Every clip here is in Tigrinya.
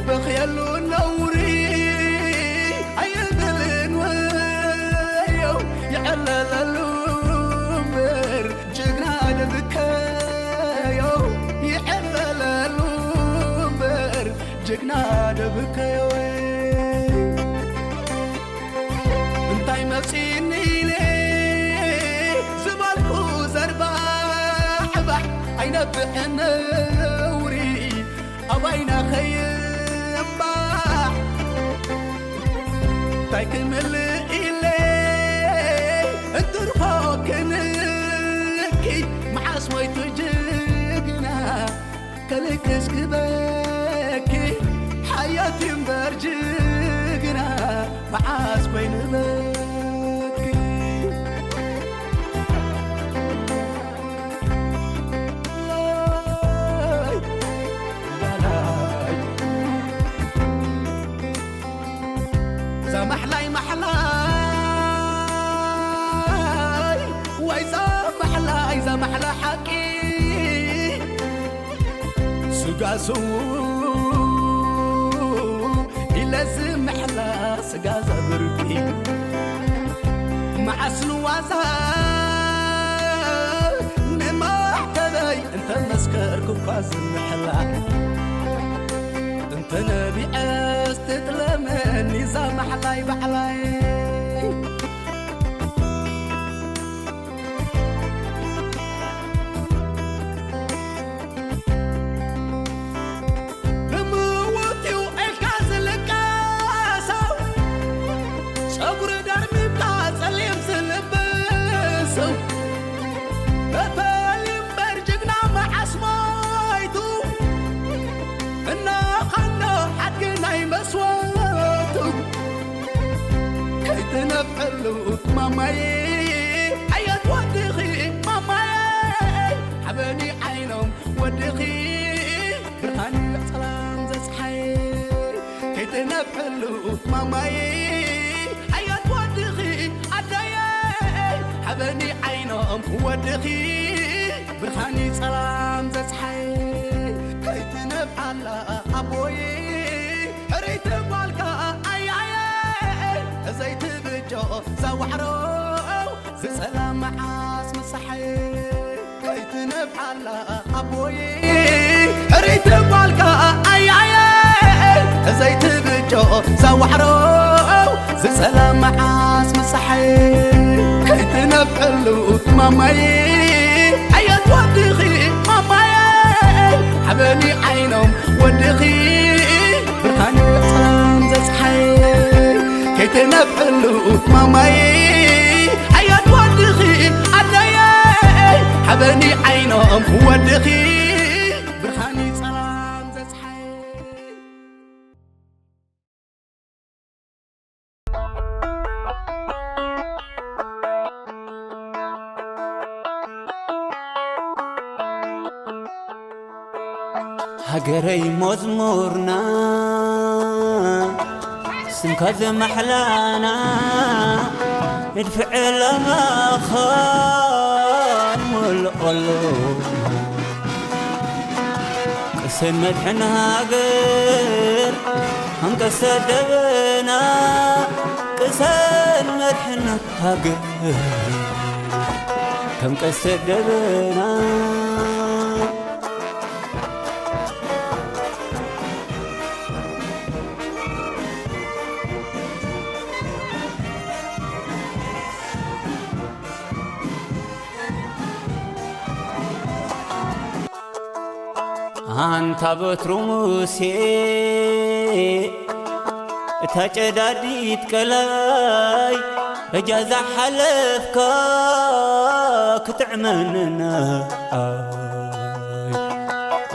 በኽየሉ ነውሪ ኣይብልን ወዮ፣ ይዕለለሉ እምበር ጅግና ደብከዮ፣ ይዕለለሉ እምበር ጅግና ደብከዮ። እንታይ መጺኒ ኢለ ዝበልኩ ዘርባሕባሕ ኣይነብዕን ነውሪ ኣባይና ኸይምባሕ። እንታይ ክምልእ ኢለ እንትርፎ ክንኪ መዓስ ሞይቱ ጅግና ከልክስ ክበኪ ሓያት እምበር ጅግና መዓስ ኮይኑ በኪ። ዛ ማሕላይ ማሕላይ ወይ ዛ ማሕላይ ዛ ማሕላ ሓቂ ስጋ ስዉ ኢለ ዝምሕላ ስጋ ዘብርኪ መዓስ ንዋዛ ንማሕተበይ እንተመስከርኩ እኳ ዝምሕላ እንተነቢዐስ ትጥለመኒ ዛ ማሕላይ ባዕላይ። ልምውጥ እዩ ኢልካ ዝልቀሰው፣ ጸጉሪ ደርቢብካ ጸሊም ዝልብሰው፣ ተፈልዩ እምበር ጅግና መዓስ ሞይቱ፣ እናኻሎ ሓድጊ ናይ መስዋእቱ። ከይትነፍዐሉ ማማዬ፣ ሓየት ወድኺ ማማዬ፣ ሓበኒ ዓይኖም ወድኺ ብርሃን ጸላም ዘጽሓይ። ከይትነፍዐሉ ማማዬ፣ ሓየት ወድኺ ኣደየ፣ ሓበኒ ዓይኖም ወድኺ ብርሃን ጸላም ዘጽሓይ። ከይትነፍዓላ ኣቦዬ፣ ሕርይቲ ጓልካ ኣያየ፣ ዘይትብጆ ዛዋዕሮ፣ ዝጸላም መዓስ ምሳሐይ። ከይትነፍዓላ ኣቦዬ፣ ሕርይቲ ጓልካ ኣያየ፣ ዘይትብጆ ዛዋዕሮ፣ ዝጸላም መዓስ ምሳሐይ። ከይትነፍዐሉ ማማዬ፣ ሓየት ወድኺ ማማዬ፣ ሓበኒ ዓይኖም ወድኺ ብርሃን ጸላም ዘጽሓይ። ከይትነፍዐሉ ማማዬ፣ ሓየት ወድኺ ኣደየ፣ ሓበኒ ዓይኖም ወድኺ ብርሃን ጸላም ዘጽሓይ። ሃገረይ መዝሙርና፣ ስምካ ዘማሕላና፣ ንድፍዕ ለማኻ ንመልኦሉ። ቅሰን መድሕን ሃገር፣ ኣንቀሰ ደበና፣ ቅሰን መድሕን ሃገር፣ ከም ቀስተ ደበና። ኣንታ በትሩ ሙሴ፣ እታ ጨዳዲት ቀላይ፣ በጃ ዝሓለፍካ ክትዕመንና። ኣይ፣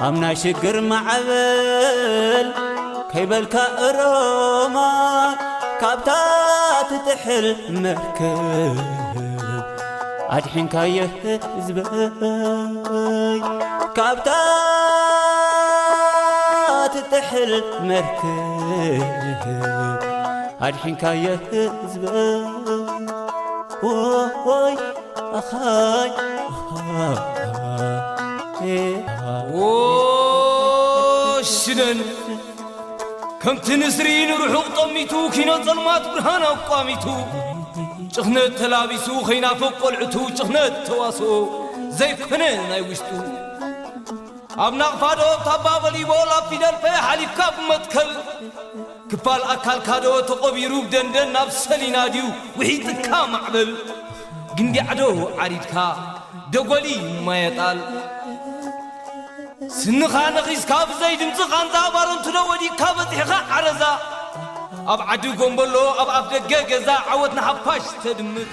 ኣብ ናይ ሽግር ማዕበል ከይበልካ እሮማ፣ ካብታ ትጥሕል መርከብ ኣድሒንካዮ ህዝበይ። ካብታ ትጥሕል መርከብ ኣድሒንካዮ ህዝበይ። ኦይ ኣኻይ፣ ኦይ፣ ሽደን። ከምቲ ንስሪ ንርሑቕ ጠሚቱ፣ ኪኖ ጸልማት ብርሃን ኣቋሚቱ፣ ጭኽነት ተላቢሱ፣ ከይናፍቕ ቆልዕቱ፣ ጭኽነት ተዋስኦ ዘይኮነ ናይ ውሽጡ። ኣብ ናቕፋ ዶ፣ ኣብ ታባ ቨሊቦል፣ ኣብ ፊደል ፐ ሓሊፍካ ብመትከል፣ ክፋል ኣካልካ ዶ ተቖቢሩ ብደንደን፣ ናብ ሰሊና ድዩ ውሒጥካ ማዕበል? ግንዲዓ ዶ ዓሪድካ ደጎሊ ማየጣል? ስንኻ ነኺስካ ብዘይ ድምፂ ቃንዛ፣ ባረንቱ ዶ ወዲቕካ በፂሕኻ ዓረዛ? ኣብ ዓዲ ጎምበሎ፣ ኣብ ኣፍ ደገ ገዛ፣ ዓወት ንሓፋሽ ተድምፅ።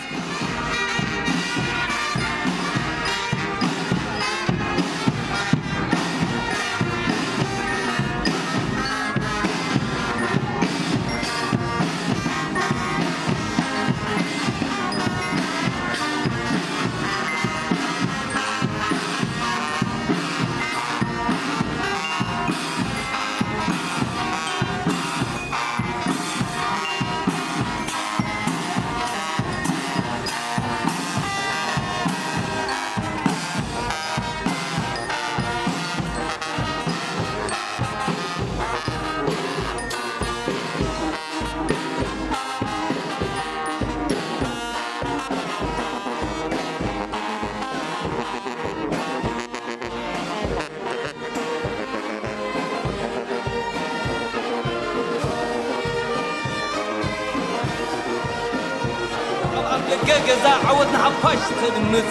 ኣብ ደገ ገዛ ዓወት ንሓፋሽ ተድምፅ፣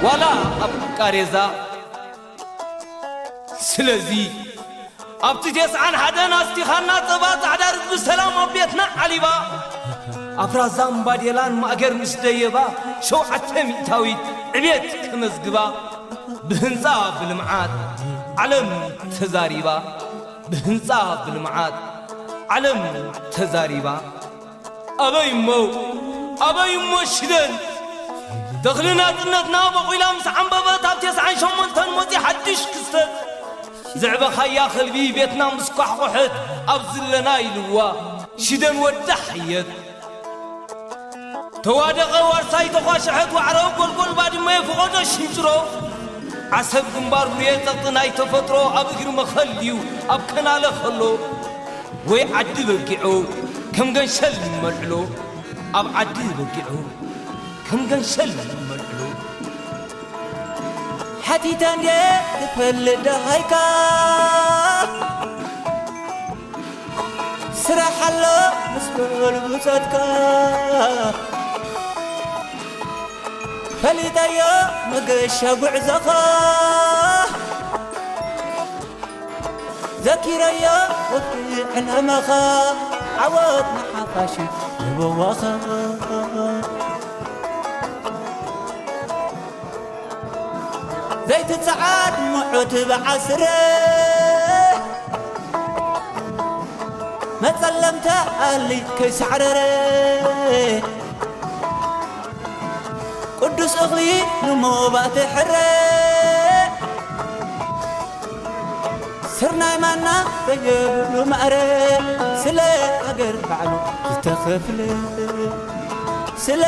ዋላ ኣብ ቃሬዛ። ስለዚ ኣብቲ ተስዓን ሓደን ኣስቲኻና ጸባ፣ ጻዕዳ ርግቢ ሰላም ኣብ ቤትና ዓሊባ። ኣፍራዛን ባዴላን ማእገር ምስ ደየባ፣ ሸውዓተ ሚእታዊት ዕቤት ከመዝግባ። ብህንጻ ብልምዓት ዓለም ተዛሪባ፣ ብህንጻ ብልምዓት ዓለም ተዛሪባ። ኣበይ እሞ፣ ኣበይ እሞ ሽደን? ተኽሊ ናጽነትና በቑላ ምስ ዓምበበት፣ ኣብ ተስዓን ሸሞንተን መጺኡ ሓድሽ ክስተት። ዘዕበኻያ ከልቢ ቤትና ምስ ኳሕኮሐት፣ ኣብ ዝለና ኢልዋ ሽደን ወዳ ሓየት። ተዋደቐ ዋርሳይ ተኳሸሐት ዋዕሮ፣ ጎልጎል ባድመ ፈቖዶ ሽንጭሮ። ዓሰብ ግንባር ቡሬ ጸቕጢ ናይ ተፈጥሮ፣ ኣብ እግሪ መኸል ድዩ ኣብ ከናለ ከሎ? ወይ ዓዲ በጊዑ ከም ገንሸል ይመልዕሎ፣ ኣብ ዓዲ በጊዑ ከም ገንሸል ይመልዕሎ። ሓቲተ እንዴ ትፈልጥ ደሃይካ፣ ስራሕ ኣሎ ምስ በሉ ብጾትካ፣ ፈሊጠዮ መገሻ ጉዕዞኻ። ዘኪረዮ ወፍሪ ዕላማኻ፣ ዓወት ንሓፋሽ ንበዋኻ። ዘይትጸዓድ ምዑት ብዓስረ፣ መጸለምታ ኣሊ ከይሳዕረረ። ቅዱስ እኽሊ ንሞባእ ትሕረ፣ ስርናይ ማና ዘየብሉ ማእረ፣ ስለ ሃገር ባዕሉ ዝተኸፍለ፣ ስለ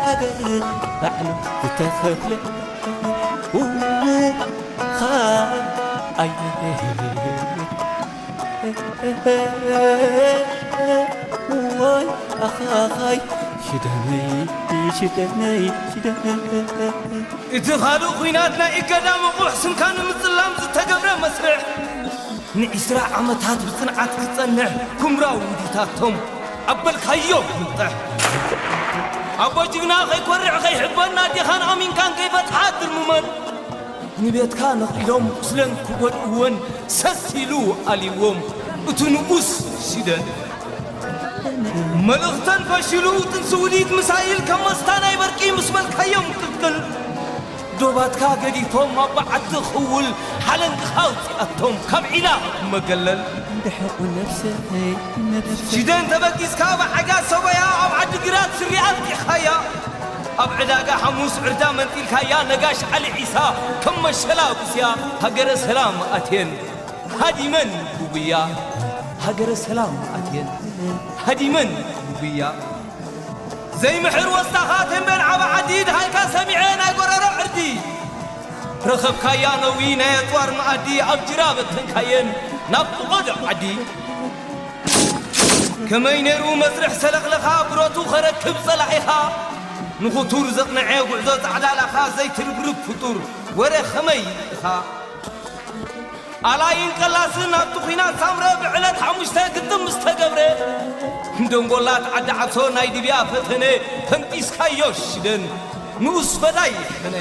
ሃገር ባዕሉ ዝተኸፍለ። ኸ-፣ ኣየ ወይ ኣኻኻይ ሽደነይ፣ ሽደነይ፣ ሽደነይ። እቲ ካልእ ኲናት ናይ እገዳ ምቑሕ፣ ስምካ ንምጽላም ዝተገብረ መስርሕ፣ ንዒስራ ዓመታት ብጽንዓት ክጸንሕ ኩምራ ውዲታቶም ኣበልካዮ ምንጠሕ። ኣቦ ጅግና ከይኮርዕ ከይሕበን፣ ኣዴኻን ኣሚንካን ከይፈትሓ ትርምመን። ንቤትካ ነቒሎም ቁስለን ክጎድእወን ሰስ ኢሉ ኣልይዎም እቱ ንኡስ ሽደን። መልእኽተን ፈሺሉ ጥንሲ ውዲት ምሳይል ከም መስታ ናይ በርቂ ምስ በልካዮም ቅልቅል። ዶባትካ ገዲፎም ኣብ በዓቲ ክውል ሓለንግኻ ኣውጺኣቶም ካብ ዒላ መገለል። እንድሕቁ ነብሰይ፣ ነብሰይ። ሽደን ተበጊስካ ብዓጋ ሰበያ ኣብ ዓዲ ግራት ስሪ ኣልጢኻያ። ኣብ ዕዳጋ ሓሙስ ዕርዳ መንጢልካያ ነጋሽ ዓሊ ዒሳ ከም መሸላ ጉስያ ሃገረ ሰላም ኣትየን ሃዲመን ብጉያ። ሃገረ ሰላም ኣትየን ሃዲመን ብጉያ። ዘይምሕር ወስታኻ ተንቤን ዓባ ዓዲ ድሃይካ ሰሚዐ ናይ ጎረሮ ዕርዲ። ረኸብካያ ነዊ ናይ ኣጽዋር መኣዲ ኣብ ጅራ በተንካየን ናብ ፍቖዶ ዓዲ ከመይ ነይሩ መስርሕ ሰለኽለኻ፣ ብረቱ ኸረክብ ጸላኢኻ፣ ንኽቱር ዘቕንዐ ጉዕዞ ጻዕዳ ላኻ፣ ዘይትርብርብ ፍጡር ወረ ኸመይ ኢኻ? ኣላይን ቀላስን ኣብቲ ኲናት ሳምረ ብዕለት ሓሙሽተ ግጥም ምስ ተገብረ፣ ደንጎላት ዓዲ ዓሶ ናይ ድብያ ፈተነ፣ ፈንጢስካዮ ሽደን ንኡስ ፈዳይ ሕነ።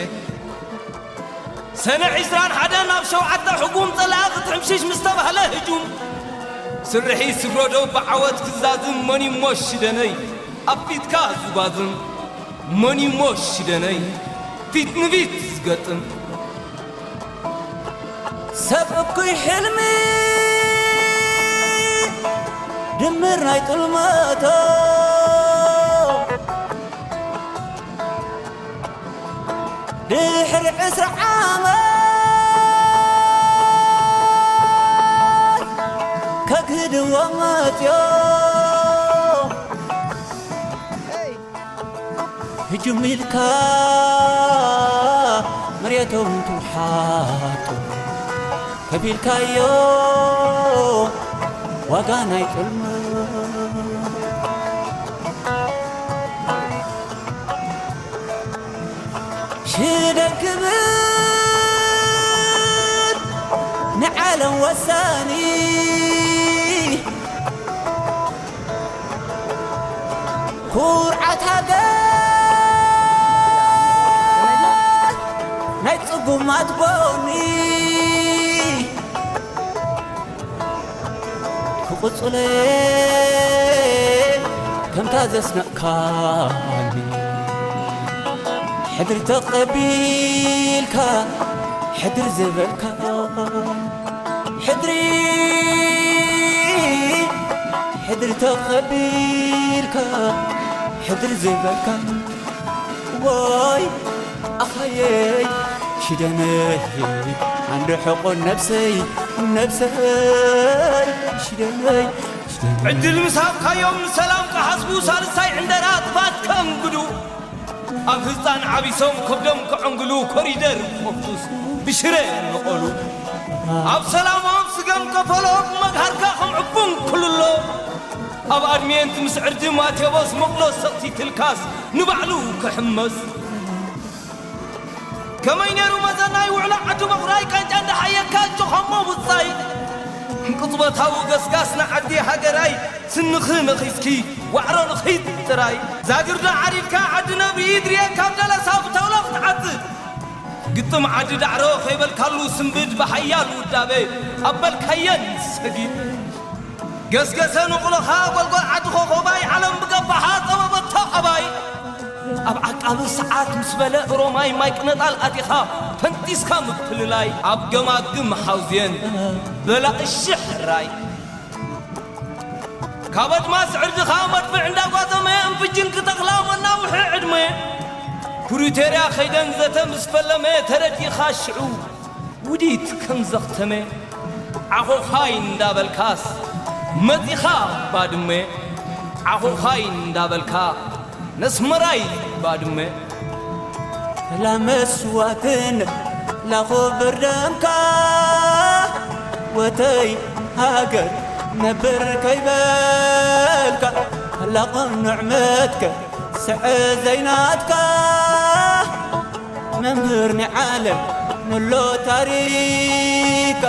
ሰነ ዒስራን ሓደን ኣብ ሸውዓተ ሕጉም ጸላኢ ክትሕምሽሽ ምስ ተባህለ ህጁም፣ ስርሒት ስግረዶ ብዓወት ክዛዝም፣ መን እሞ ሽደነይ ኣብ ፊትካ ዝጓዝም? መን እሞ ሽደነይ ፊት ንፊት ዝገጥም? ሰብ እኩይ ሕልሚ ድምር ናይ ጥልመቶ፣ ድሕሪ ዕስራ ዓመት ከግህድዎ መጽዮ። ህጅም ኢልካ መሬቶም ትውሓጡ፣ ከፊልካዮ ዋጋ ናይ ጥልሙ። ሽደን ክብል ንዓለም ወሳኒ፣ ኩርዓት ሃገር ናይ ጽጉማት ጎኒ፣ ክቕጽለ ከምታ ዘስነቕካኒ፣ ሕድሪ ተቐቢልካ ሕድሪ ዝበልካ፣ ሕድሪ፣ ሕድሪ ተቐቢልካ፣ ሕድሪ ዝበልካ፣ ወይ ኣኻየይ ሽደነይ፣ ዓንዲ ሕቆን ነብሰይ፣ ነብሰይ ሽደነይ፣ ሽደነይ። ዕድል ምስ ሃብካዮም ንሰላም ክሓስቡ፣ ሳልሳይ ዕንደራ ጥፋት ከንግዱ፣ ኣብ ህፃን ዓቢሶም ከብዶም ከዐንግሉ፣ ኮሪደር ኮፍቱስ ብሽረ ነቐሉ። ኣብ ሰላማም ስገም ከፈሎ፣ ብመግሃርካ ከም ዕፉን ክልሎ፣ ኣብ ኣድሜንት ምስ ዕርዲ ማቴዎስ መቕሎ ሰቕቲትልካስ ንባዕሉ ክሕመስ። ከመይ ነይሩ መዘናይ ውዕሎ ዓዲ መቑራይ፣ ቃንጫ እንዳሓየካ ጭኾሞ ውፃይ፣ ቅጽበታዊ ገስጋስ ንዓዲ ሃገራይ፣ ስንኺ ነኺስኪ ዋዕሮ ንኺድ ጥራይ፣ ዛግርዶ ዓሪድካ ዓዲ ነብሪ ድርየ ካብ ደለሳ ብተውሎ ክትዓጽድ፣ ግጥም ዓዲ ዳዕሮ ከይበልካሉ ስንብድ ብሓያል ውዳበ ኣበልካየን ሰጊድ። ገስገሰ ንቑሎኻ ጎልጎል ዓዲ ኾኾባይ፣ ዓለም ብገባሓ ጸበበቶ ኣባይ። ኣብ ዓቃቢ ሰዓት ምስ በለ እሮማይ፣ ማይ ቅነጣል ኣቲኻ ፈንጢስካ ምፍልላይ። ኣብ ገማግም ሓውዝየን በላእሺ ሕራይ። ካብ ኣድማስ ዕርድኻ መድፍዕ እንዳጓተመ፣ እንፍጅን ክተኽላ መናውሒ ዕድመ። ፕሪቶርያ ከይደን ዘተ ምስ ፈለመ፣ ተረዲእኻ ሽዑ ውዲት ከም ዘኽተመ፣ ዓኾዃይ እንዳበልካስ መጺኻ ባድመ፣ ዓኾዃይ እንዳበልካ ነስመራይ ባድመ። ሰላም መስዋእትነት ላኹብር ደምካ፣ ወተይ ሃገር ነብር ከይበልካ፣ ኣላ ቕኑዕ መትከል ስዐ ዘይናትካ። መምህር ንዓለም ንሎ ታሪካ፣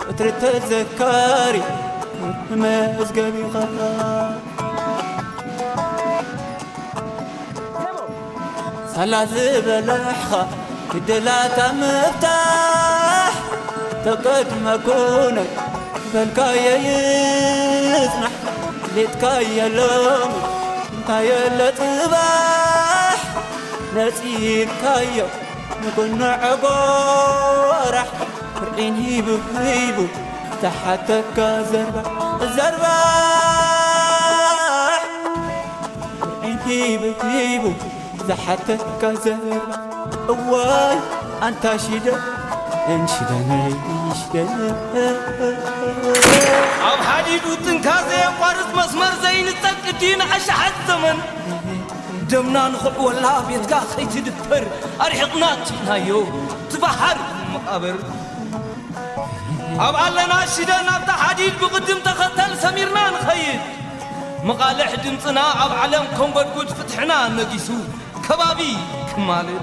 እትሪ ተዘካሪ መዝገብ ኢኻ። ሳላ ዝበላሕኻ ክድላታ ምፍታሕ፣ ተቀድመ ኩነ በልካየ ይጽናሕ። ሌትካ የሎም እንታይ የለ ጽባሕ፣ ነጺብካዮ ንጎኖ ዕጎራሕ። ፍርዒን ሂቡ ሂቡ ዝሓተካ ዘርባሕ፣ ዘርባሕ። ፍርዒን ሂቡ ሂቡ ዝሓተካ ዘርባሕ። እዋይ ኣንታ ሽደ እንሽደነይ ሽደነ። ኣብ ሓዲዱ ጥንካ ዘየቋርጽ መስመር ዘይንጸቅ ቅዲ ንኣሽሓት ዘመን፣ ደምና ንኽዕወላ ቤትካ ከይትድፈር ኣርሒቕና ትናዮ ትበሃር መቓብር። ኣብ ኣለና ሽደን ኣብታ ሓዲድ ብቕድም ተኸተል ሰሚርና ንኸይድ። መቓልሕ ድምፅና ኣብ ዓለም ከንጎድጉድ ፍትሕና ነጊሱ ከባቢ ክማልእ።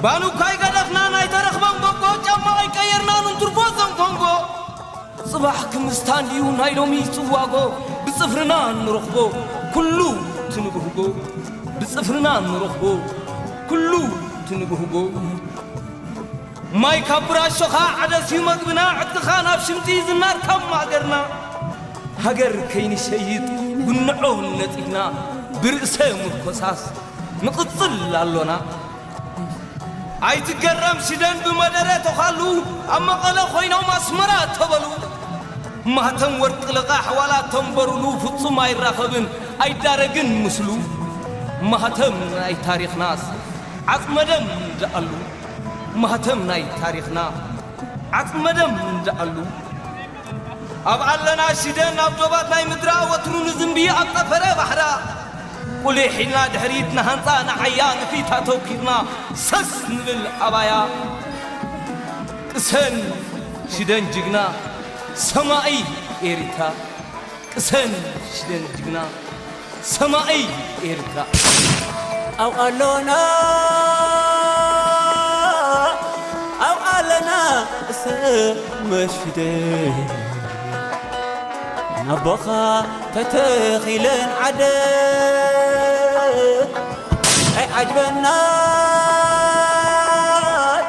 ባኑካ ኣይገደፍና ናይ ተረኽበን ጎጎ ጫማ ኣይቀየርና ንንትርፎ ዘንኮንጎ። ጽባሕ ክምስታ እንድዩ ናይ ሎሚ ጽዋጎ ብጽፍርና ንረኽቦ ኩሉ ትንብህጎ። ብጽፍርና ንረኽቦ ኩሉ ትንብህጎ። ማይ ካብ ብራሾኻ ዓደስዩ መግብና ዕጥቅኻ ናብ ሽምጢ ዝናር ካብ ማእገርና። ሃገር ከይንሸይጥ ጉንዖ ነጺግና ብርእሰ ምርኮሳስ ንቕጽል ኣሎና። ኣይትገረም ሽደን ብመደረ ተዃሉ ኣብ መቐለ ኮይኖም ኣስመራ ተበሉ። ማህተም ወርቂ ልቓሕ ዋላ ተንበሩሉ ፍጹም ኣይራኸብን ኣይዳረግን ምስሉ። ማህተም ናይ ታሪኽናስ ዓጽመ ደም ደኣሉ። ማህተም ናይ ታሪኽና ዓጽመ ደም ደኣሉ። ኣብ ኣለና ሽደን ኣብ ዶባት ናይ ምድራ ወትሩ ንዝንቢ ኣብ ጠፈረ ባሕራ። ቁሊሕ ኢልና ድሕሪት ንሃንጻ ንዓያ ንፊት ኣተውኪርና ሰስ ንብል ኣባያ። ቅሰን ሽደን ጅግና ሰማኢ ኤሪትራ። ቅሰን ሽደን ጅግና ሰማኢ ኤርትራ። ኣብ ኣሎና ኣብ ኣለና እሰ መሽደ ናቦኻ ተተኺለን ዓደ ኣይዓጅበናን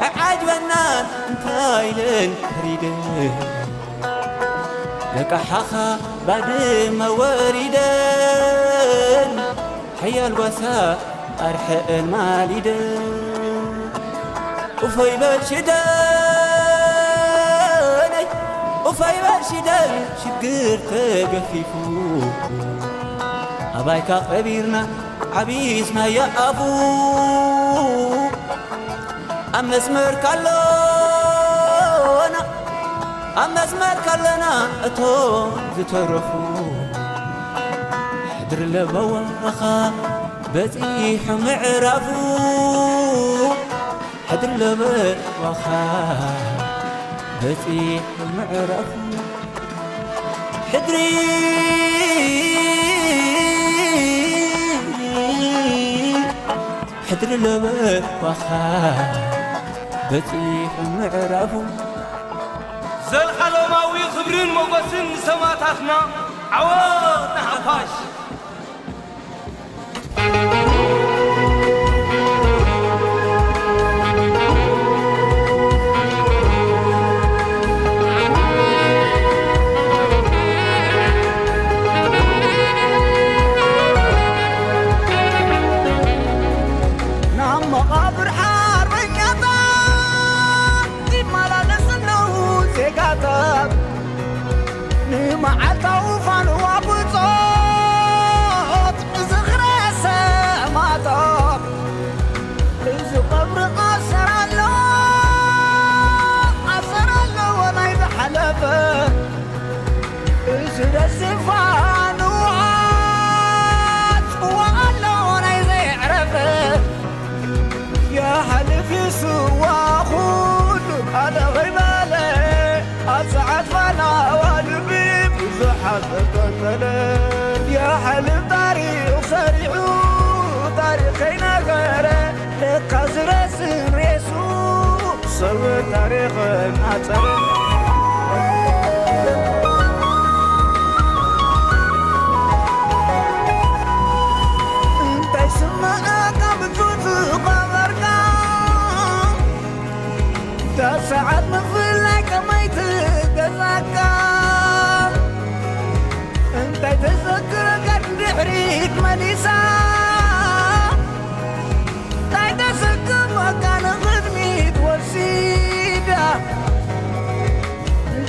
ኣይዓጅበናን እንታይ ኢለን ከሪደ ለቃሓኻ ባድመ ወሪደን ሓያል ጓሳ ኣርሐአን ማሊደን። ኡፈይ በል ሽደነይ ኡፈይ በል ሽደን ሽግር ተገፊፉ ኣባይካ ቀቢርና ዓቢስናዮ ኣፉ። ኣብ መስመር ካሎና ኣብ መስመር ካለና እቶም ዝተረፉ ሕድሪ ለበዋኻ በጺሑ ምዕራፉ። ሕድሪ ለበዋኻ በጺሑ ምዕራፉ። ሕድሪ ሕድሪ ለበዋኻ በጺሑ ምዕራፉ። ዘልዓለማዊ ክብርን ሞገስን ንሰማእታትና። ዓወት ንሓፋሽ። ናብ መቓብር ሓርበኛታት ይመላለስ ኣለዉ ዜጋታት። ንመዓልታዊ ፋንዋ ብጾት ዝኽረ ሰማእታት። እዚ ቀብሪ ኣሰር ኣሎ፣ ኣሰር ኣለዎ ናይ ዝሓለፈ። እዚ ደስፋ ንውዓት ጽዋእ ኣለዎ ናይ ዘየዕረፈ። የሕልፍ ይስዋ ኩሉ ካልእ ከይበለ፣ ኣብ ሰዓት ፋና ኣዋልቢ ብዙሓት ተጠንጠለ። የሕልፍ ታሪኽ ሰሪዑ ታሪኽ ከይነገረ፣ ለካ ዝረስን ሬሱ ሰብ ታሪኽ እናጸረ። እንታይ ስምዓካ ብትዝታ በርካ፣ እታ ሰዓት ምፍላይ ከመይ ትገዛካ? እንታይ ተዘክረካ ንድሕሪት መሊሳ? እንታይ ተሰክመካ ንቕድሚት ወሲዳ?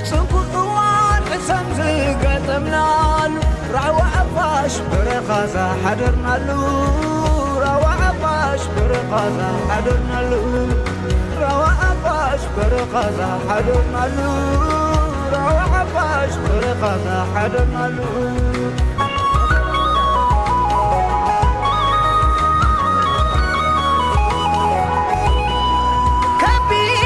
ጽንኩር እዋን ሕሰም ዝገጠምናሉ፣ ራህዋ ሓፋሽ በረኻ ዝሓደርናሉ፣ ራህዋ ሓፋሽ በረኻ ዝሓደርናሉ፣ ራህዋ ሓፋሽ በረኻ ዝሓደርናሉ፣ ራህዋ ሓፋሽ በረኻ ዝሓደርናሉ። ከቢድ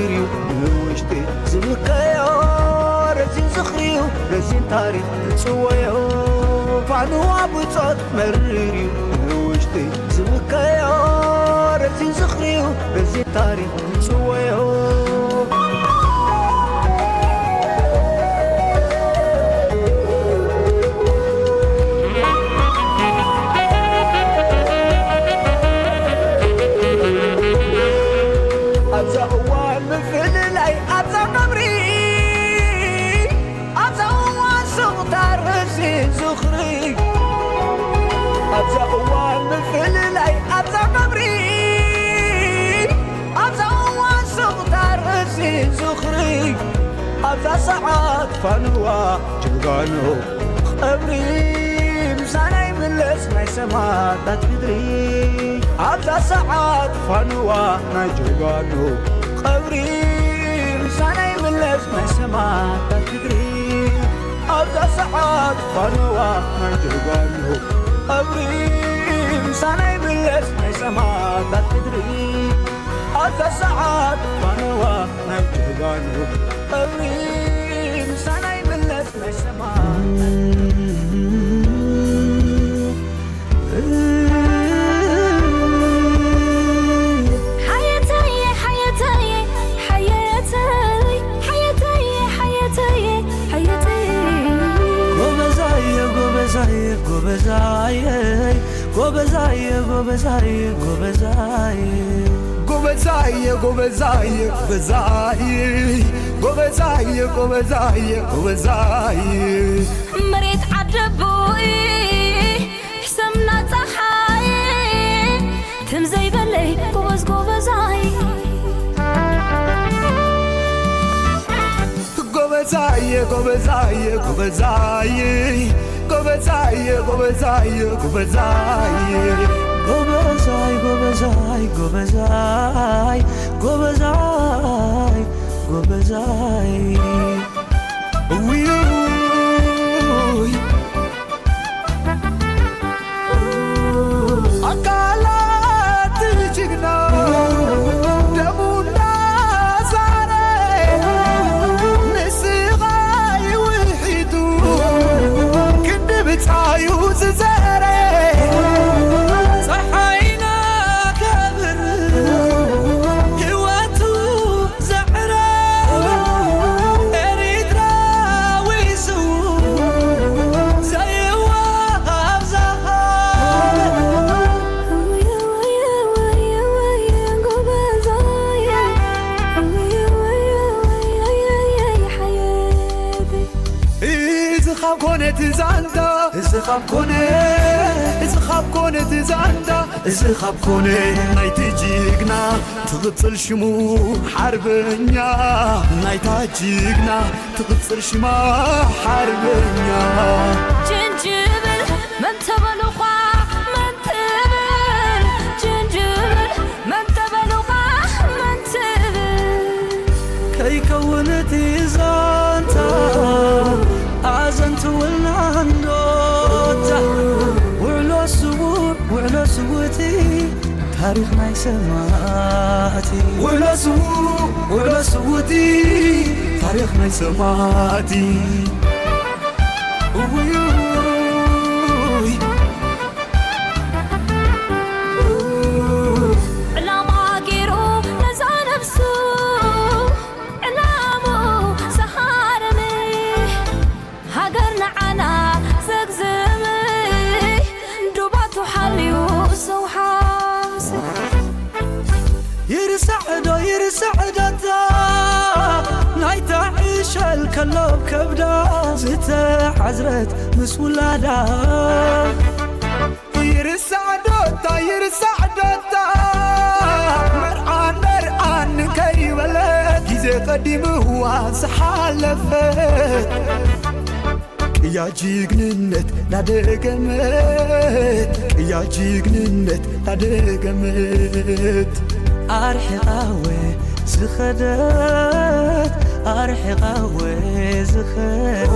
እዩ ንውሽጢ ዝብከዮ ረዚን ዝኽሪዩ ረዚን ታሪኽ ዝጽወዮ ፋንዋ ብጾት መርር እዩ ንውሽጢ ዝብከዮ ረዚን ዝኽሪዩ ረዚን ታሪኽ ዝጽወዮ ኣብዛ እዋን ምፍልላይ ኣብዛ ቀብሪ ኣብዛ እዋን ስቕታ ርእሲ ዝኽሪ ኣብዛ እዋን ምፍልላይ ኣብዛ ቀብሪ ኣብዛ እዋን ስቕታ ርእሲ ዝኽሪ ኣብዛ ሰዓት ፋንዋ ጀጋኑ ቐብሪ ምሳና ይምለስ ናይ ሰማእታት ሕድሪ ኣብዛ ሰዓት ፋንዋ ናይ ጀጋኑ ቐብሪ ምሳና ይምለስ ናይ ሰማእታት ሕድሪ ኣብዛ ሰዓት ፋንዋ ናይ ጀጋኑ ቐብሪ ምሳና ይምለስ ናይ ሰማእታት ሕድሪ ኣብዛ ሰዓት ፋንዋ ናይ ጀጋኑ ቐብሪ ምሳና ይምለስ ናይ ሰማእታት ሓየተየ ሓየተየ ሓየተይ ሓየተየ ሓየተየ ሓየተየ ጎበዛየ ጎበዛየ ጎበዛየ ጎበዛየ ጎበዛየ ጎበዛየ ጎበዛየ ጎበዛየ ጎበዛየ ጎበዛየ ጎበዛየ መሬት ዓደቦይ ሕሰምና ፀሓይ ትም ዘይበለይ ጎበዝ ጎበዛይ ጎበዛየ ጎበዛየ ጎበዛየ ጎበዛየ ጎበዛየ ጎበዛየ ጎበዛይ ጎበዛይ ጎበዛይ ጎበዛይ ጎበዛይ ውይ ኣካላት ጅግና ደሙ እንዳዛረ ንስቓይ ውሒጡ ክንዲ ብጻዩ ዝዘረ ጸሓይና ከብር ህይወቱ ዘዕረ ኤሪትራዊ ስውእ ዘይዋሃብ ዝሃብ እዚ ካብ ኮነ እቲ ዛንታ እዚ ካብ ኮነ እዚ ካብ ኮነ እቲ ዛንታ እዚ ካብ ኮነ ናይቲ ጅግና ትቕጽል ሽሙ ሓርበኛ ናይታ ጅግና ትቕጽል ሽማ ሓርበኛ ጅንጅብል መን ተበሉኻ መን ትብል ጅንጅብል መን ተበሉኻ መን ትብል ከይከውን እቲ ዛንታ ኣዘንትውልና እንዶታ ውዕሎ ስዉእ ውዕሎ ስውእቲ ታሪኽ ናይ ሰማእቲ ውዕሎ ስዉእ ውዕሎ ስውእቲ ታሪኽ ናይ ሰማእቲ ውይ ዕላማ ገይሩ ነዛ ነብሱ ዕላምኡ ዝሃረመ ሃገር ንዓና ዘግዘመ ዱባቱ ሓልዩ ሰውሓስ ይርሳዕ ዶ ይርሳዕ ዶ እታ ናይታ ዕሸል ከሎ ከብዳ ዝተሓዝረት ምስ ውላዳ ይርሳዕ ዶ እታ ይርሳዕ ዶ እታ መርዓን መርዓን ከይበለት ግዜ ቀዲምዋ ዝሓለፈት ቅያ ጅግንነት ናደገመት ቅያ ጅግንነት ናደገመት ኣርሒቓወ ዝኸደት ኣርሒቓወ ዝኸደት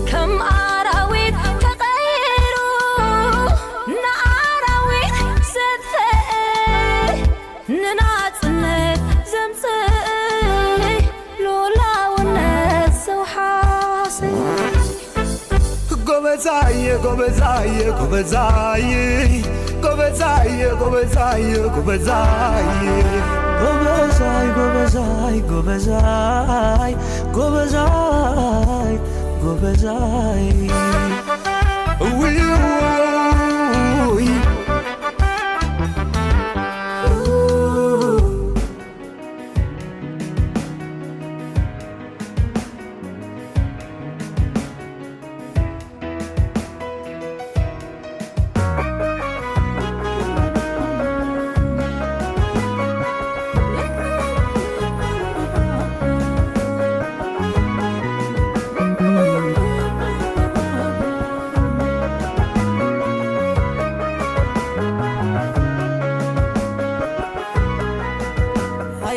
ከም ኣራዊት ተቐይሩ ንኣራዊት ዘጥፍአ ንናጽነት ዘምጽእ ጎበዛይ፣ ጎበዛይ፣ ጎበዛይ፣ ጎበዛይ፣ ጎበዛይ፣ ጎበዛይ፣ ጎበዛይ፣ ጎበዛይ፣ ጎበዛይ፣ ጎበዛይ፣ ጎበዛይ። እውይ፣ እውይ፣ እውይ።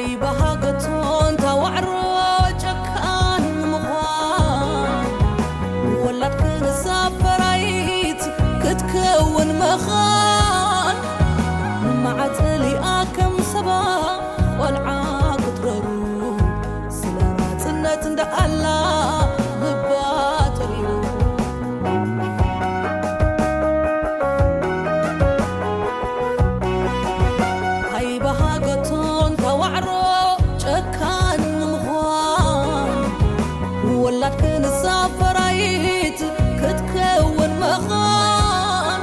ኣይባሃገቶን ታዋዕሮ ጨካን ምዃን፣ ወላድ ክንሳ ፈራይት ክትከውን ምዃን፣ መዓት ሊኣ ከም ሰባ ቆልዓ ክትረሩ፣ ስለ ናጽነት እንዳ ኣላ ልባ ተሪሩ። ኣይባሃገቶን ታዋዕሮ ጨካን ንምዃን፣ ወላድ ክንሳ ፈራይት ክትከውን ምዃን፣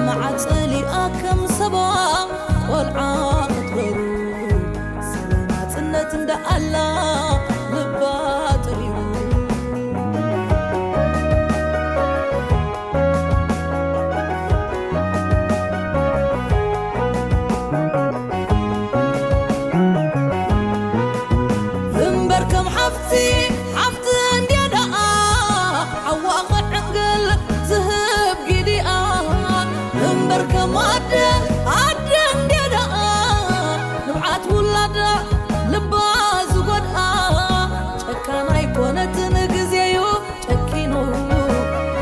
መዓት ጸሊኣ ከም ሰባ ቆልዓ ክትረሩ፣ ስለ ናጽነት እንዳ ኣላ ልባ ተሪሩ። እምበር ከም ሓፍቲ፣ ሓፍቲ እንድያ ደኣ፣ ሓዋ ክዕንግል ትህብ ጊዲኣ። እምበር ከም ኣደ፣ ኣደ እንድያ ደኣ፣ ንብዓት ውላዳ ልባ ዝጎድኣ። ጨካን ኣይኮነትን ግዜዩ ጨኪኑ፣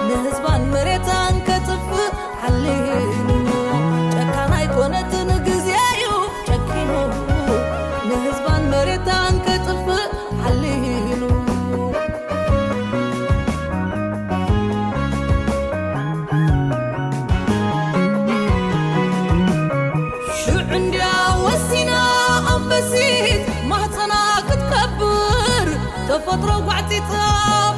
ንህዝባን መሬታን ከጥፍእ ሓሊኑ። ጨካን ኣይኮነትን ግዜዩ ጨኪኑ፣ ንህዝባን መሬታን ከጥፍእ ሓሊኑ። ሽዑ እንድያ ወሲና ኣንበሲት ማህፀና ክትከብር፣ ተፈጥሮ ጓዕፂፃ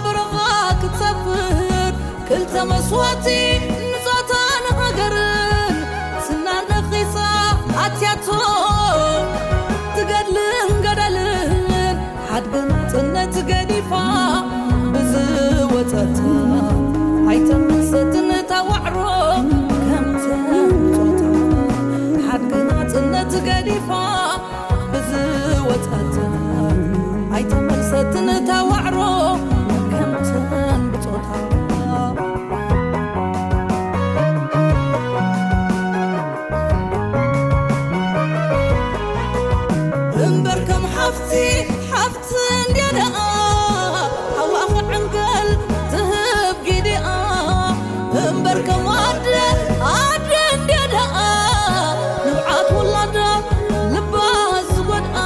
በረኻ ክትሰፍር። ክልተ መስዋእቲ ንጾታን ሃገርን፣ ስናር ነኺሳ ኣትያቶ ትገድልን ገደልን። ሓድጊ ናጽነት ገዲፋ ብዝወጸት፣ ኣይተመልሰትን እታ ዋዕሮ ከም ተምጾታ። ሓድጊ ናጽነት ገዲፋ ብዝወጸት፣ ኣይተመልሰትን እታ ዋዕሮ ከም ተምጾታ። እምበር ከም ሓፍቲ፣ ሓፍቲ እንድያ ደኣ፣ ሓዋ ክዕንገል ትህብ ጊዲኣ። እምበር ከም ኣደ፣ ኣደ እንድያ ደኣ፣ ንብዓት ውላዳ ልባ ዝጎድኣ።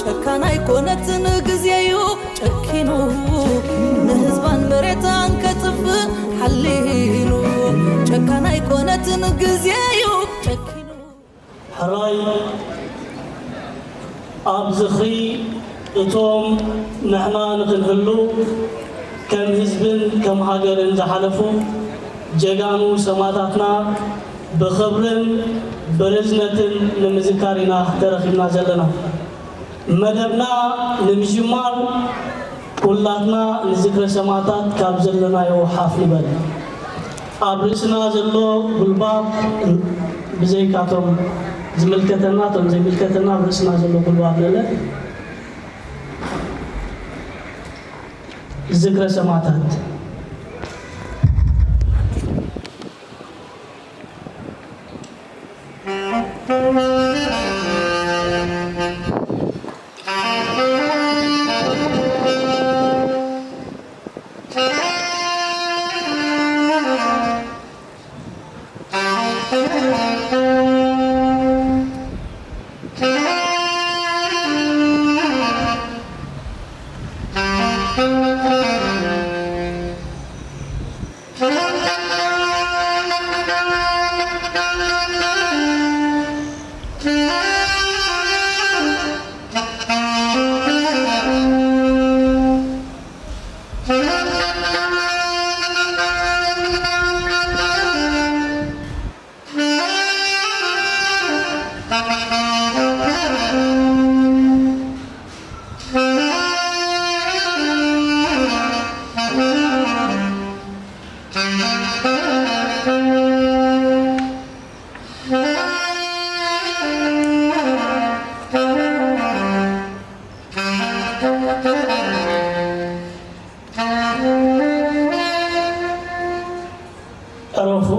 ጨካን ኣይኮነትን ግዜዩ ጨኪኑ፣ ንህዝባን መሬታን ከጥፍእ ሓሊኑ። ጨካን ኣይኮነትን ግዜዩ ጨኪኑ። ሕራይ ኣብ ዝኽሪ እቶም ንሕና ንኽንህሉ ከም ህዝብን ከም ሃገርን ዝሓለፉ ጀጋኑ ሰማእታትና ብኽብርን ብርዝነትን ንምዝካር ኢና ተረኺብና ዘለና። መደብና ንምጅማር ኩላትና ንዝክረ ሰማእታት ካብ ዘለናዮ ሓፍ ንበል። ኣብ ርእስና ዘሎ ጉልባብ፣ ብዘይካቶም ዝምልከተና፣ እቶም ዘይምልከተና ኣብ ርእስና ዘሎ ጉልባብ ንእለ። ዝክረ ሰማእታት። ዕረፉ።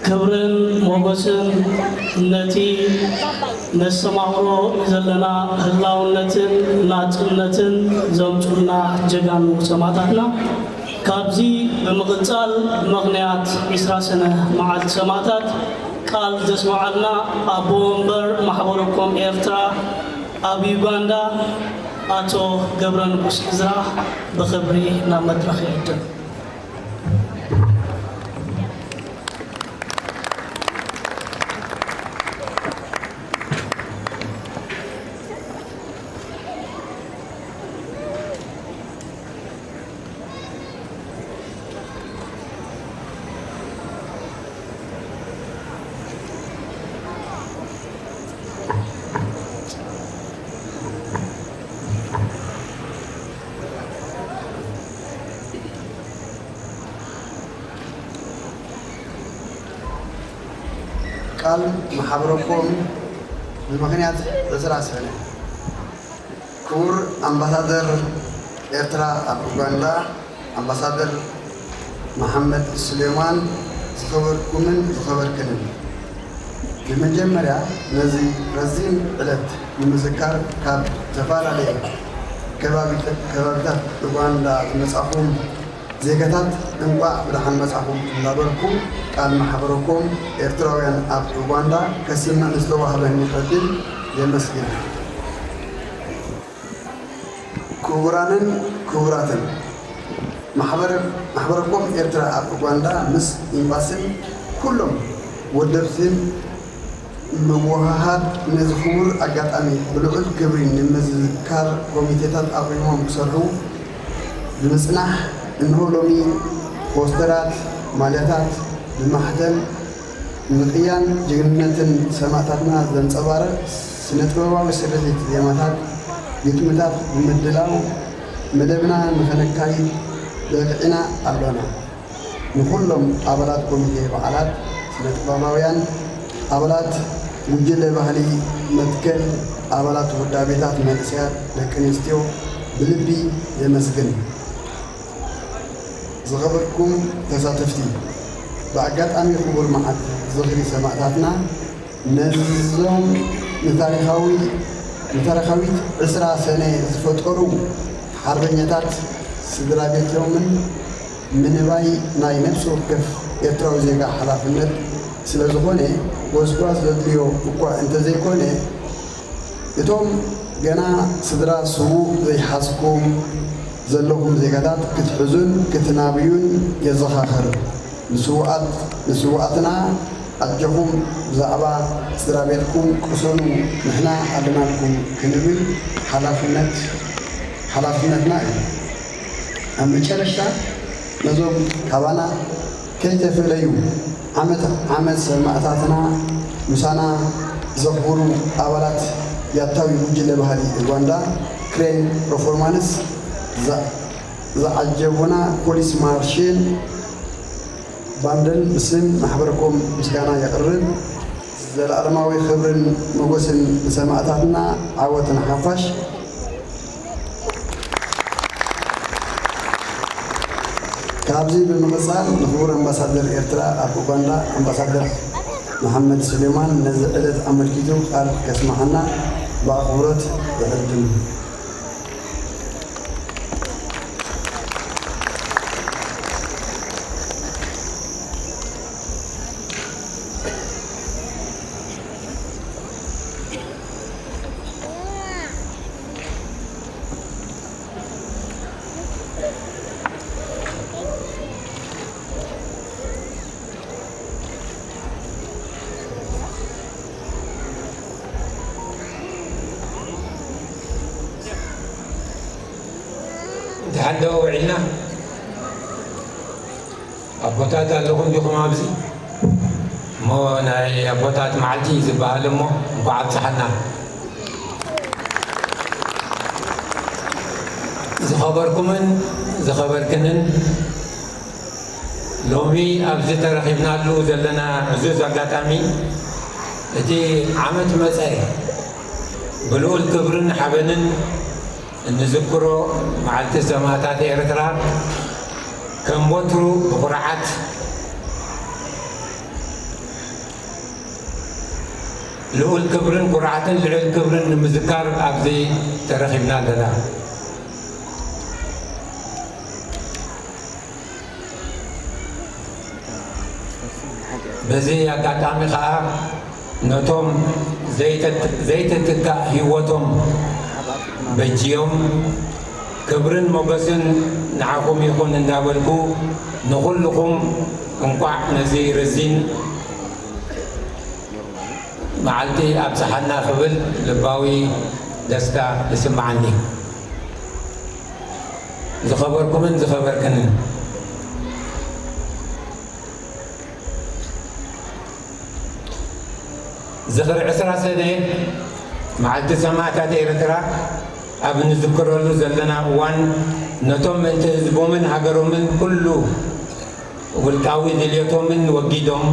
ክብርን ሞገስን ነቲ ነስተማቕሮ ዘለና ህላውነትን ናጽነትን ዘምጹልና ጀጋኑ ሰማእታትና። ካብዚ ብምቕጻል፣ ብምኽንያት ዕስራ ሰነ መዓልቲ ሰማእታት ቃል ዘስመዓልና ኣቦ ወንበር ማሕበረ ኮም ኤርትራ ኣብ ዩጋንዳ፣ ኣቶ ገብረ ንጉስ እዝራ፣ ብኽብሪ ናብ መድረኽ ይዕድም። ቃል ማሕበረኮም ብምኽንያት ዕስራ ሰነ። ክቡር ኣምባሳደር ኤርትራ ኣብ ኡጋንዳ ኣምባሳደር መሓመድ ሱሌማን፣ ዝኸበርኩምን ዝኸበርክንን፣ ብመጀመርያ ነዚ ረዚን ዕለት ንምዝካር ካብ ዝተፈላለየ ከባቢት-፣ ከባቢታት ኡጋንዳ ዝመጻኹም ዜጋታት እንቋዕ ብደሓን መጻኹም እንዳበልኩ፣ ቃል ማሕበረኮም ኤርትራውያን ኣብ ኡጋንዳ ከስምዕ ንዝተዋህበኒ ዕድል የመስግን። ክቡራንን ክቡራትን፣ ማሕበረ-፣ ማሕበረኮም ኤርትራ ኣብ ኡጋንዳ ምስ ኤምባስን ኩሎም ወደብትን ምውህሃድ ነዚ ክቡር ኣጋጣሚ ብልዑል ክብሪ ንምዝካር ኮሚቴታት ኣቑሞም ክሰርሑ ብምጽናሕ፣ እንሆ ሎሚ ፖስተራት፣ ማልያታት ብማሕተም ምቕያን ጅግንነትን ሰማእታትና ዘንጸባርቕ ስነ-ጥበባዊ ስርሒት ዜማታት፣ ግጥምታት ብምድላው መደብና ንኸነካይድ በቒዕና ኣሎና። ንኹሎም ኣባላት ኮሚቴ በዓላት፣ ስነ-ጥበባውያን፣ ኣባላት ጉጅለ ባህሊ መትከል፣ ኣባላት ውዳቤታት መንእሰያት ደቂ ኣንስትዮ ብልቢ የመስግን። ዝኸበርኩም ተሳተፍቲ፣ ብኣጋጣሚ ክቡር መዓልቲ ዝኽሪ ሰማእታትና፣ ነዞም ንታሪኻዊ-፣ ንታሪኻዊት ዕስራ ሰነ ዝፈጠሩ ሓርበኛታት ስድራ ቤቶምን ምንባይ ናይ ነፍሲ ወከፍ ኤርትራዊ ዜጋ ሓላፍነት ስለ ዝኾነ፣ ጎስጓስ ዘድልዮ እኳ እንተዘይኮነ፣ እቶም ገና ስድራ ስዉእ ዘይሓዝኩም ዘለኹም ዜጋታት ክትሕዙን ክትናብዩን የዘኻኽር። ንስዉኣት-፣ ንስዉኣትና ኣጆኹም፣ ብዛዕባ ስድራ ቤትኩም ቅሰኑ፣ ንሕና ኣለናልኩም ክንብል ሓላፍነት፣ ሓላፍነትና እዩ። ኣብ መጨረሻ ነዞም ካባና ከይተፈለዩ ዓመት ዓመት ሰማእታትና ምሳና ዘኽብሩ ኣባላት ያታዊ ጉጅለ ባህሊ ኡጋንዳ ክሬን ፐርፎርማንስ ዘ-፣ ዝዓጀቡና ፖሊስ ማርሽን ባንድን ብስም ማሕበረኮም ምስጋና የቕርብ። ዘለኣለማዊ ክብርን ሞገስን ንሰማእታትና፣ ዓወት ንሓፋሽ። ካብዚ ብምቕጻል ንክቡር ኣምባሳደር ኤርትራ ኣብ ኡጋንዳ ኣምባሳደር መሓመድ ሱሌማን ነዚ ዕለት ኣመልኪቱ ቃል ከስምዓና ብኣኽብሮት ይዕድም። ደሓን ዶ ውዒልና? ኣቦታት ኣለኹም ዲኹም ኣብዚ? እሞ ናይ ኣቦታት መዓልቲ እዩ ዝበሃል እሞ እንኳዕ ኣብፀሓና። ዝኸበርኩምን ዝኸበርክንን፣ ሎሚ ኣብዚ ተረኺብናሉ ዘለና ዕዙዝ ኣጋጣሚ፣ እቲ ዓመት መጸ ብልዑል ክብርን ሓበንን እንዝክሮ መዓልቲ ሰማእታት ኤርትራ፣ ከም ወትሩ ብኹርዓት፣ ልዑል ክብርን ኩርዓትን ልዑል ክብርን ንምዝካር ኣብዚ ተረኺብና ኣለና። በዚ ኣጋጣሚ ኸኣ ነቶም ዘይተ-፣ ዘይትትካእ ህይወቶም በጅዮም፣ ክብርን ሞገስን ንዓኹም ይኹን እንዳበልኩ፣ ንኹልኹም እንቋዕ ነዚ ርዚን መዓልቲ ኣብጽሓና ክብል ልባዊ ደስታ ይስምዓኒ። ዝኸበርኩምን ዝኸበርክንን፣ ዝኽሪ ዕስራ ሰነ መዓልቲ ሰማእታት ኤርትራ ኣብ እንዝክረሉ ዘለና እዋን፣ ነቶም ምእንቲ ህዝቦምን ሃገሮምን ኩሉ ውልቃዊ ድልየቶምን ወጊዶም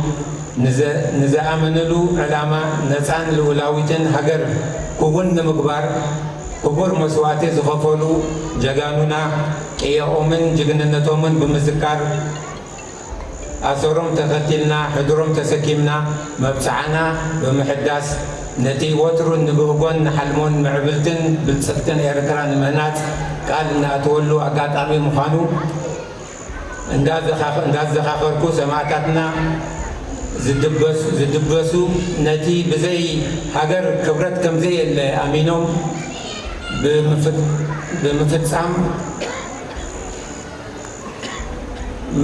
ንዘ-፣ ንዝኣመንሉ ዕላማ ነፃን ልኡላዊትን ሃገር ክውን ንምግባር ክቡር መስዋእቲ ዝኸፈሉ ጀጋኑና ቅየኦምን ጅግንነቶምን ብምዝካር ኣሰሮም ተኸቲልና፣ ሕድሮም ተሰኪምና፣ መብጽዓና ብምሕዳስ፣ ነቲ ወትሩ ንብህጎን ንሓልሞን ምዕብልትን ብልጽግትን ኤርትራ ንምህናጽ ቃል እንኣትወሉ ኣጋጣሚ ምዃኑ እንዳዘኻኸ-፣ እንዳዘኻኸርኩ፣ ሰማእታትና ዝድበሱ፣ ዝድበሱ ነቲ ብዘይ ሃገር ክብረት ከምዘየለ ኣሚኖም ብምፍ-፣ ብምፍጻም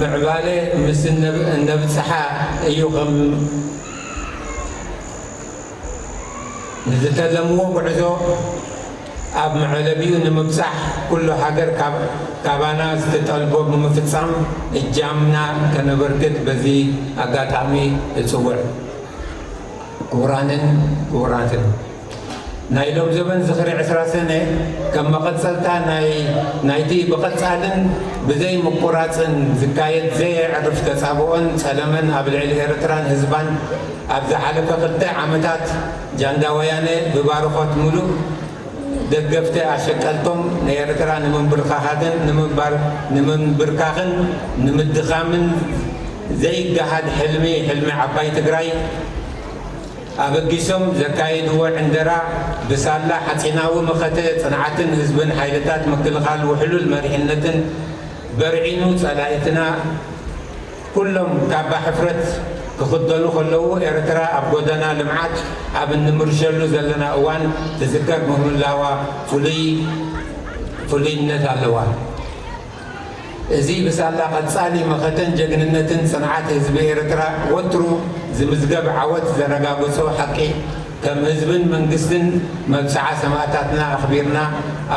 ምዕባለ ምስ እነብ-፣ እነብጽሓ እዩ። ከም ንዝተለምዎ ጉዕዞ ኣብ መዕለቢኡ ንምብጻሕ፣ ኩሉ ሃገር ካብ-፣ ካባና ዝትጠልቦ ብምፍጻም እጃምና ከነበርክት በዚ ኣጋጣሚ እጽውዕ። ክቡራንን ክቡራትን፣ ናይ ሎም ዘበን ዝኽሪ ዕስራ ሰነ ከም መቐጸልታ ናይ-፣ ናይቲ ብቐጻልን ብዘይ ምቁራጽን ዝካየድ ዘየዕርፍ ተጻብኦን ጸለመን ኣብ ልዕሊ ኤርትራን ህዝባን ኣብ ዝሓለፈ ክልተ ዓመታት ጃንዳ ወያነ ብባርኾት ምሉእ ደገፍቲ ኣሸቀልቶም ንኤርትራ ንምንብርካኻትን ንምንባር-፣ ንምንብርካኽን ንምድኻምን ዘይገሃድ ሕልሚ፣ ሕልሚ ዓባይ ትግራይ ኣበጊሶም ዘካየድዎ ዕንደራ ብሳላ ሓጺናዊ መኸተ ጽንዓትን ህዝብን ሓይልታት ምክልኻል ውሕሉል መሪሕነትን በርዒኑ ጸላኢትና ኩሎም ካባ ሕፍረት ክኽደኑ ከለዉ፣ ኤርትራ ኣብ ጎደና ልምዓት ኣብ እንምርሸሉ ዘለና እዋን ትዝከር ምህላዋ ፍሉይ፣ ፍሉይነት ኣለዋ። እዚ ብሳላ ቀጻሊ መኸተን ጀግንነትን ጽንዓት ህዝቢ ኤርትራ ወትሩ ዝምዝገብ ዓወት ዘረጋግጾ ሓቂ፣ ከም ህዝብን መንግስትን መብጽዓ ሰማእታትና ኣኽቢርና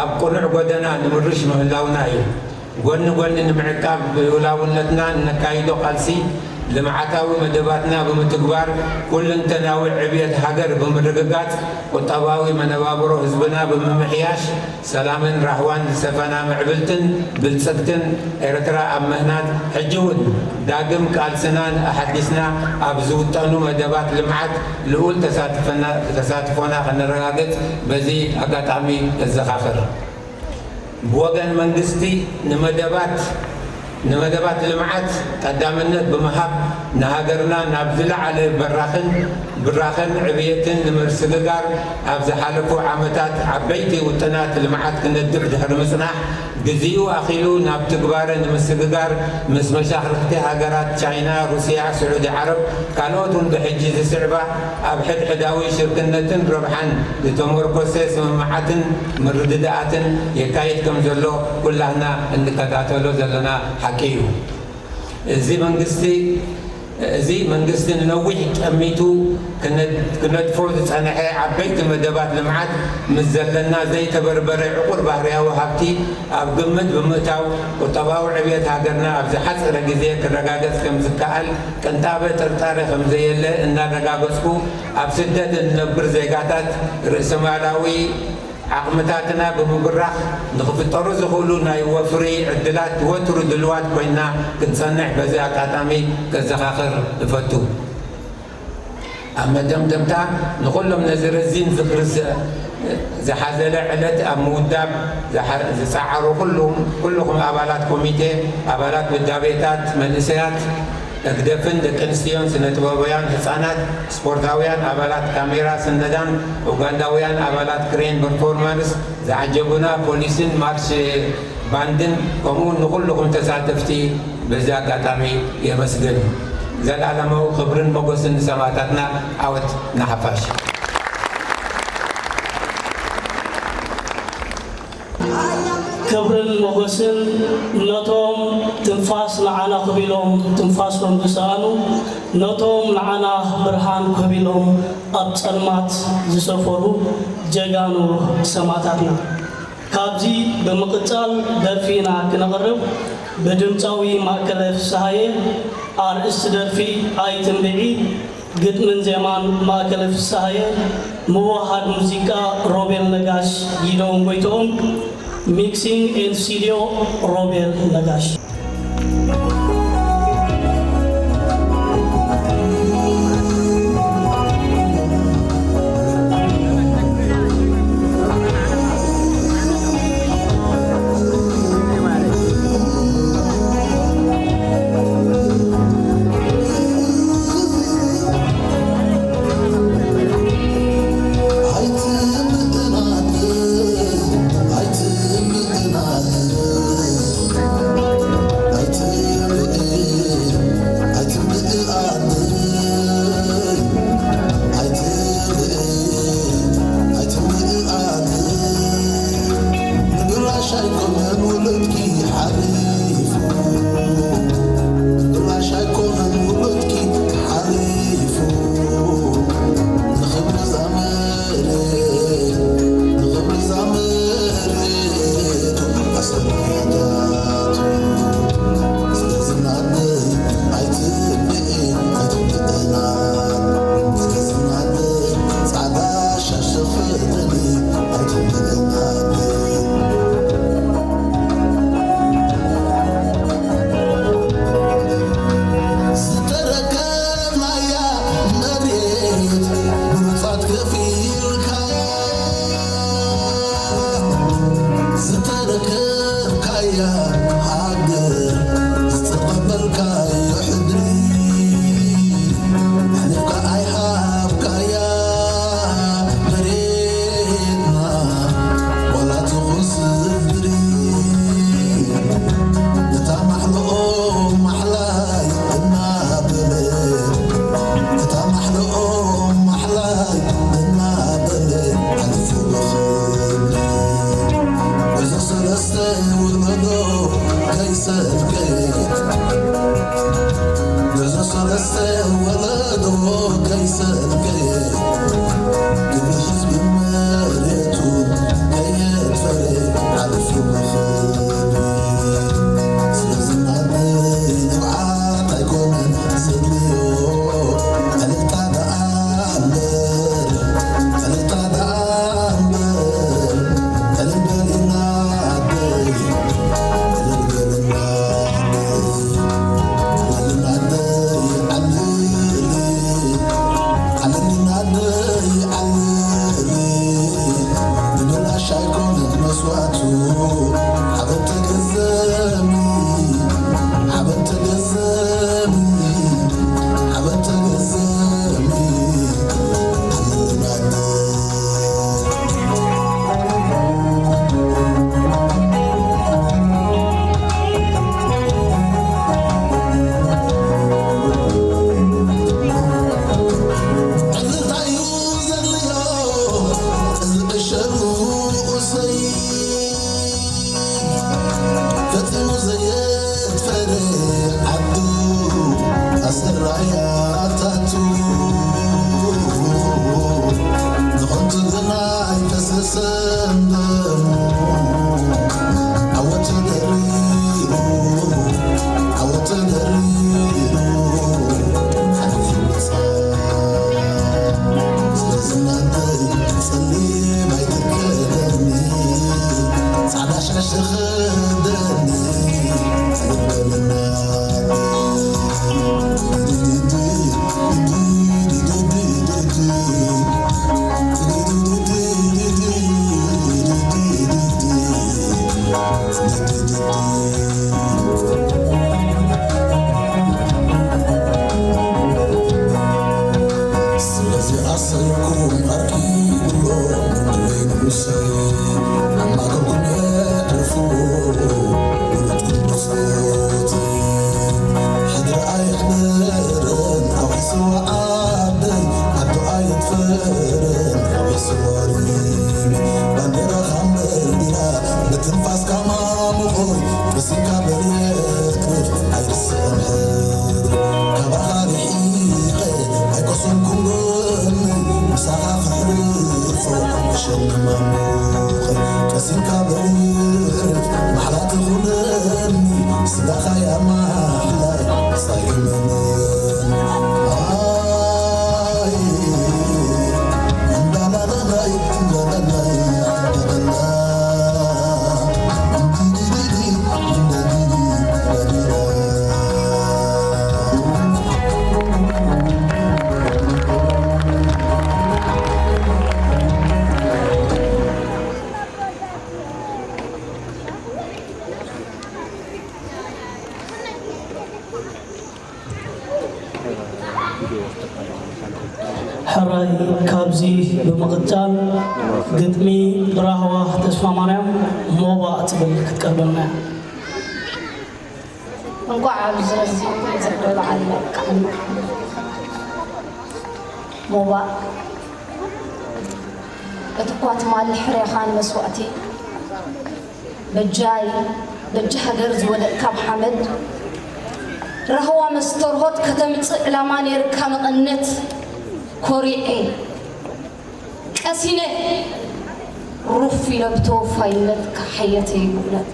ኣብ ቅኑዕ ጎደና ንምርሽ ምህላውና እዩ። ጎኒ ጎኒ ንምዕቃብ ልኡላውነትና እነካይዶ ቃልሲ፣ ልምዓታዊ መደባትና ብምትግባር፣ ኩለንተናዊ ዕብየት ሃገር ብምርግጋጽ፣ ቁጠባዊ መነባብሮ ህዝብና ብምምሕያሽ፣ ሰላምን ራህዋን ዝሰፈና ምዕብልትን ብልጽግትን ኤርትራ ኣብ ምህናጽ፣ ሕጂ እውን ዳግም ቃልስና ኣሓዲስና ኣብ ዝውጠኑ መደባት ልምዓት ልኡል ተሳትፈና-፣ ተሳትፎና ከነረጋግጽ በዚ ኣጋጣሚ እዘኻኽር። ብወገን መንግስቲ ንመደባት፣ ንመደባት ልምዓት ቀዳምነት ብምሃብ ንሃገርና ናብ ዝለዓለ በራኽን፣ ብራኸን ዕብየትን ንምስግጋር ኣብ ዝሓለፉ ዓመታት ዓበይቲ ውጥናት ልምዓት ክነድፍ ድሕሪ ምጽናሕ፣ ግዜኡ ኣኺሉ ናብ ትግባረ ንምስግጋር ምስ መሻርኽቲ ሃገራት ቻይና፣ ሩስያ፣ ስዑዲ ዓረብ ካልኦት እውን ብሕጂ ዝስዕባ ኣብ ሕድሕዳዊ ሽርክነትን ረብሓን ዝተመርኮሰ ስምምዓትን ምርድዳኣትን የካይድ ከም ዘሎ ኩላህና እንከታተሎ ዘለና ሓቂ እዩ። እዚ መንግስቲ፣ እዚ መንግስቲ ንነዊሕ ጠሚቱ ክነ-፣ ክነድፎ ዝጸንሐ ዓበይቲ መደባት ልምዓት ምስ ዘለና ዘይተበርበረ ዕቑር ባህርያዊ ሃብቲ ኣብ ግምት ብምእታው፣ ቁጠባዊ ዕብየት ሃገርና ኣብ ዝሓጸረ ግዜ ክረጋገጽ ከም ዝከኣል ቅንጣበ ጥርጣረ ከም ዘየለ እናረጋገጽኩ፣ ኣብ ስደት እንነብር ዜጋታት ርእሰማላዊ ዓቕምታትና ብምብራኽ ንኽፍጠሩ ዝኽእሉ ናይ ወፍሪ ዕድላት ወትሩ ድልዋት ኮይና ክንጸንሕ በዚ ኣጋጣሚ ከዘኻኽር እፈቱ። ኣብ መደምደምታ፣ ንኹሎም ነዚ ረዚን ዝኽሪ ዘ-፣ ዝሓዘለ ዕለት ኣብ ምውዳብ ዝሓ-፣ ዝጸዓሩ ኩሉም፣ ኩልኹም ኣባላት ኮሚቴ፣ ኣባላት ውዳቤታት፣ መንእሰያት፣ ህግደፍን ደቂ ኣንስትዮን፣ ስነ ጥበባውያን፣ ህጻናት፣ ስፖርታውያን፣ ኣባላት ካሜራ ስነዳን፣ ኡጋንዳውያን ኣባላት ክሬን ፐርፎርማንስ ዝዓጀቡና፣ ፖሊስን ማርሽ ባንድን፣ ከምኡውን ንኹልኹም ተሳተፍቲ በዚ ኣጋጣሚ የመስግን። ዘላለማዊ ክብርን ሞገስን ንሰማእታትና። ዓወት ንሓፋሽ። ክብርን ሞገስን ነቶም ትንፋስ ንዓና ክህቡ ኢሎም ትንፋሶም ዝሰኣኑ፣ ነቶም ንዓና ብርሃን ክህቡ ኢሎም ኣብ ጸልማት ዝሰፈሩ ጀጋኑ ሰማእታትና። ካብዚ ብምቕጻል ደርፊ ኢና ክነቕርብ። ብድምጻዊ ማእከለ ፍስሃየ፣ ኣርእስቲ ደርፊ ኣይትንብዒ፣ ግጥምን ዜማን ማእከለ ፍስሃየ፣ ምውህሃድ ሙዚቃ ሮቤል ነጋሽ፣ ጊደዎን ጎይትኦም፣ ሚክሲንግ ኤንድ ስቱድዮ ሮቤል ነጋሽ። ሰልከ፣ ብዙ ሰለስተ ወለዶ ከይሰልከ፣ ክብሪ ህዝቢ መሬቱ ከየድፈረ፣ ሓሊፉ ብኽብሪ። ስለዚ ናተይ ንብዓት ኣይኮነን ዘድልዮ፣ ዕልልታ ደኣ እምበር፣ ዕልልታ ደኣ እምበር፣ ዕልል በሊ ናተይ፣ ዕልል በሊ ናተይ። እንታይ እዩ ዘድልዮ? እዚ ዕሸል ንኡሰይ ፈጺሙ ዘየድፈረ ዓዱ ኣሰራያታቱ ንኸንቱ ግና ኣይፈሰሰን ደሙ። ዓወት ተደሪሩ፣ ዓወት ተደሪሩ፣ ሓሊፉ መጻ። ስለዚ ናተይ ጸሊም ኣይትከደኒ፣ ጻዕዳ ሻሽ ተኸደኒ፣ ልበልና። ስለዚ ኣሰይኩም ኣርኪብሎ ንጉሰይ ኣማገኩም የዕርፉ ውሉድኩም ብጾት። ሕድሪ ኣይሕደርን ኣውሒስዋ ዓደይ፣ ዓዱ ኣየጥፈርን ኣውሒስዋ ሪም። ባንዴራኻ እምበር ቢራ፣ ብትንፋስካ ማሙቖይ፣ ቀሲንካ በል የዕርፍ ኣይርስዕን ሕድሪ። ካባኻ ርሒቐ ኣይቆሰልኩን ጎኒ፣ ምሳኻ ከሕልፎ እሸኒ ማሙቐይ። ቀሲንካ በል የዕርፍ ማሕላ ትኹነኒ፣ ስጋኻ እያ ማሕላይ ሳይመንን። ኣይ እንዳላላላይ እንዳላላይ እንዳላላ። ሕራይ ካብዚ ብምቕጻል ግጥሚ ራህዋ ተስፋማርያም ሞባእ ትብል ክትቀርበልና እያ። እንኳዕ ኣብዚ ረዚን ዝኽሪ በዓል በቃዕና። ሞባእ እቲ እኳ ትማሊ ሕሬኻ ንመስዋእቲ በጃይ በጃ ሃገር ዝወደቕካ ብሓመድ ራህዋ መስተርሆት ከተምጽእ ዕላማ ነይርካ መቐነት ኮሪዐ ቀሲነ ሩፍ ኢለ ብተወፋይነትካ ሓየተይ ብእውነት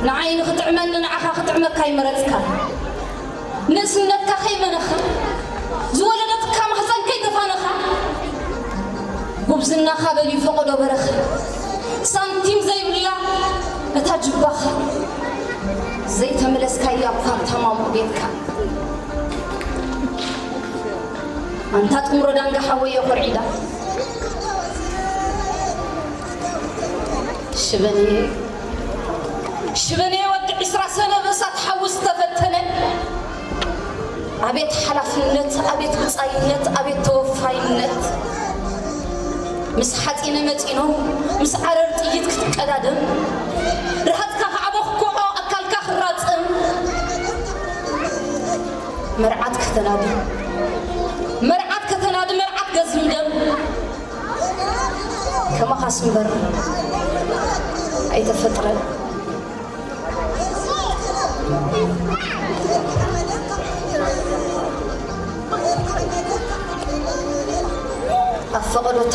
ንዓይ ንኽጥዕመኒ ንዓኻ ክጥዕመካ ኣይመረጽካ ንእስነትካ ከይመነኻ ዝወለደትካ ማህፀን ከይተፋነኻ ጉብዝናኻ በልዩ ፈቐዶ በረኻ ሳንቲም ዘይብላ እታ ጅባኻ ዘይተመለስካያ እኳ ተማሙ ቤትካ ኣንታ ጥምሮ ዳንጋ ሓወየ ኮርዒዳ ሽበንየ ሽበንየ ወዲ ዕስራ ሰነ ብእሳት ሓዊ ዝተፈተነ ኣቤት ሓላፍነት ኣቤት ብጻይነት ኣቤት ተወፋይነት ምስ ሓጺነ መጺኖ ምስ ዓረር ጥይት ክትቀዳደም ርሃጽካ ከዓ በኽኮዖ ኣካልካ ክራጽም መርዓት ከተናዲ መርዓት ከተናዲ መርዓት ገዝም ደም ከማኻስ እምበር ኣይተፈጥረን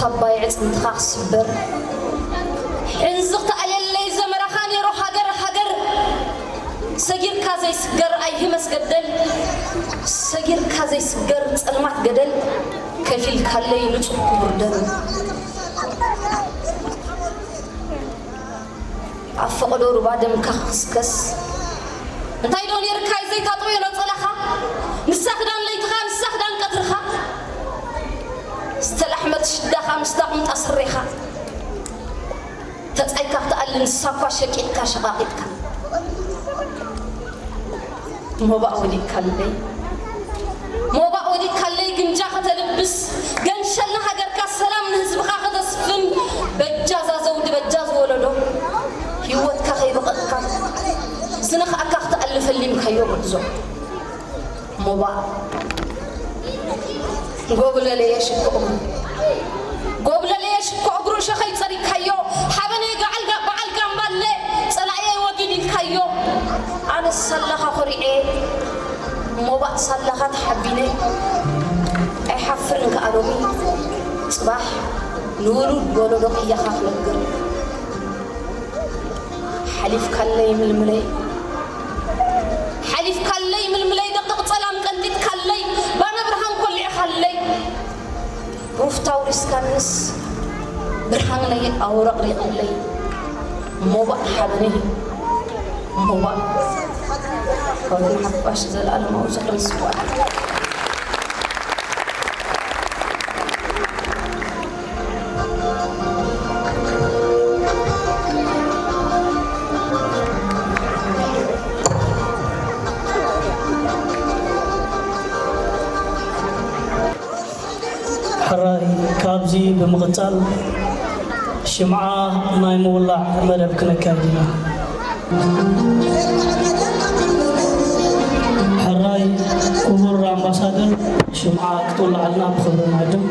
ታባይ ዕፅምትኻ ክስበር ሕንዝቕ ተኣልየለይ ዘመራኻ ነይሩ ሃገር ሃገር ሰጊርካ ዘይስገር ኣይህ መስገደል ሰጊርካ ዘይስገር ጸልማት ገደል ከፊልካለይ ንጹህ ክቡር ደም ኣብ ፈቐዶ ሩባ ደምካ ክኽስከስ እንታይ ዶ ነይርካ እዩ ዘይታጥበዮ ነጸላኻ ንሳ ክዳን ለይትኻ ንሳ ክዳን ቀትርኻ ዝተላሕመት ሽዳኻ ምስታ ቁምጣ ስሬኻ ተጻይካ ክትኣሊ ንሳ እኳ ሸቂጥካ ሸቓቒጥካ ሞባእ ወዲካለይ ሞባእ ወዲካለይ ግምጃ ከተልብስ ገንሸል ንሃገርካ ሰላም ንህዝብኻ ከተስፍን በጃ እዛ ዘውዲ በጃ ዝወለዶ ህይወትካ ከይበቐቕካ ዝነኽኣካ ክትኣሊ ፈሊምካዮ ጉዕዞ ሞባእ ጎብለለየ ሽኮ እግሩ ጎብለለየ ሽኮ እግሩ ሸኸይ ጸሪግካዮ ሓበነይ ገዓል ጋ- በዓል ጋምባለ ጸላእየይ ወጊድ ኢልካዮ ኣነስ ሳላኻ ኮሪዐ ሞባእ ሳላኻ ተሓቢነ ኣይሓፍርን ከኣ ሎሚ ጽባሕ ንውሉድ ወለዶ ቅያኻ ክነግር ሓሊፍካለይ ምልምለይ ሓሊፍካለይ ምልምለይ ደቅቕ ጸላም ቀንጢጥካለይ ባና ብርሃን ኮሊዕኻለይ ሩፍታ ውሪስካንስ ብርሃንለይ ኣውረቕሪቕለይ ሞባእ ሓበነይ ሞባእ ወዲ ሓፋሽ ዘለኣለማዊ ዝኽሪ ስዋኣት ሕራይ ካብዚ ብምቕጻል ሽምዓ ናይ ምውላዕ መደብ ክነካይድ ኢና። ሕራይ ክቡር ኣምባሳደር ሽምዓ ክትውልዓልና ብኽብሪ ንዕድም።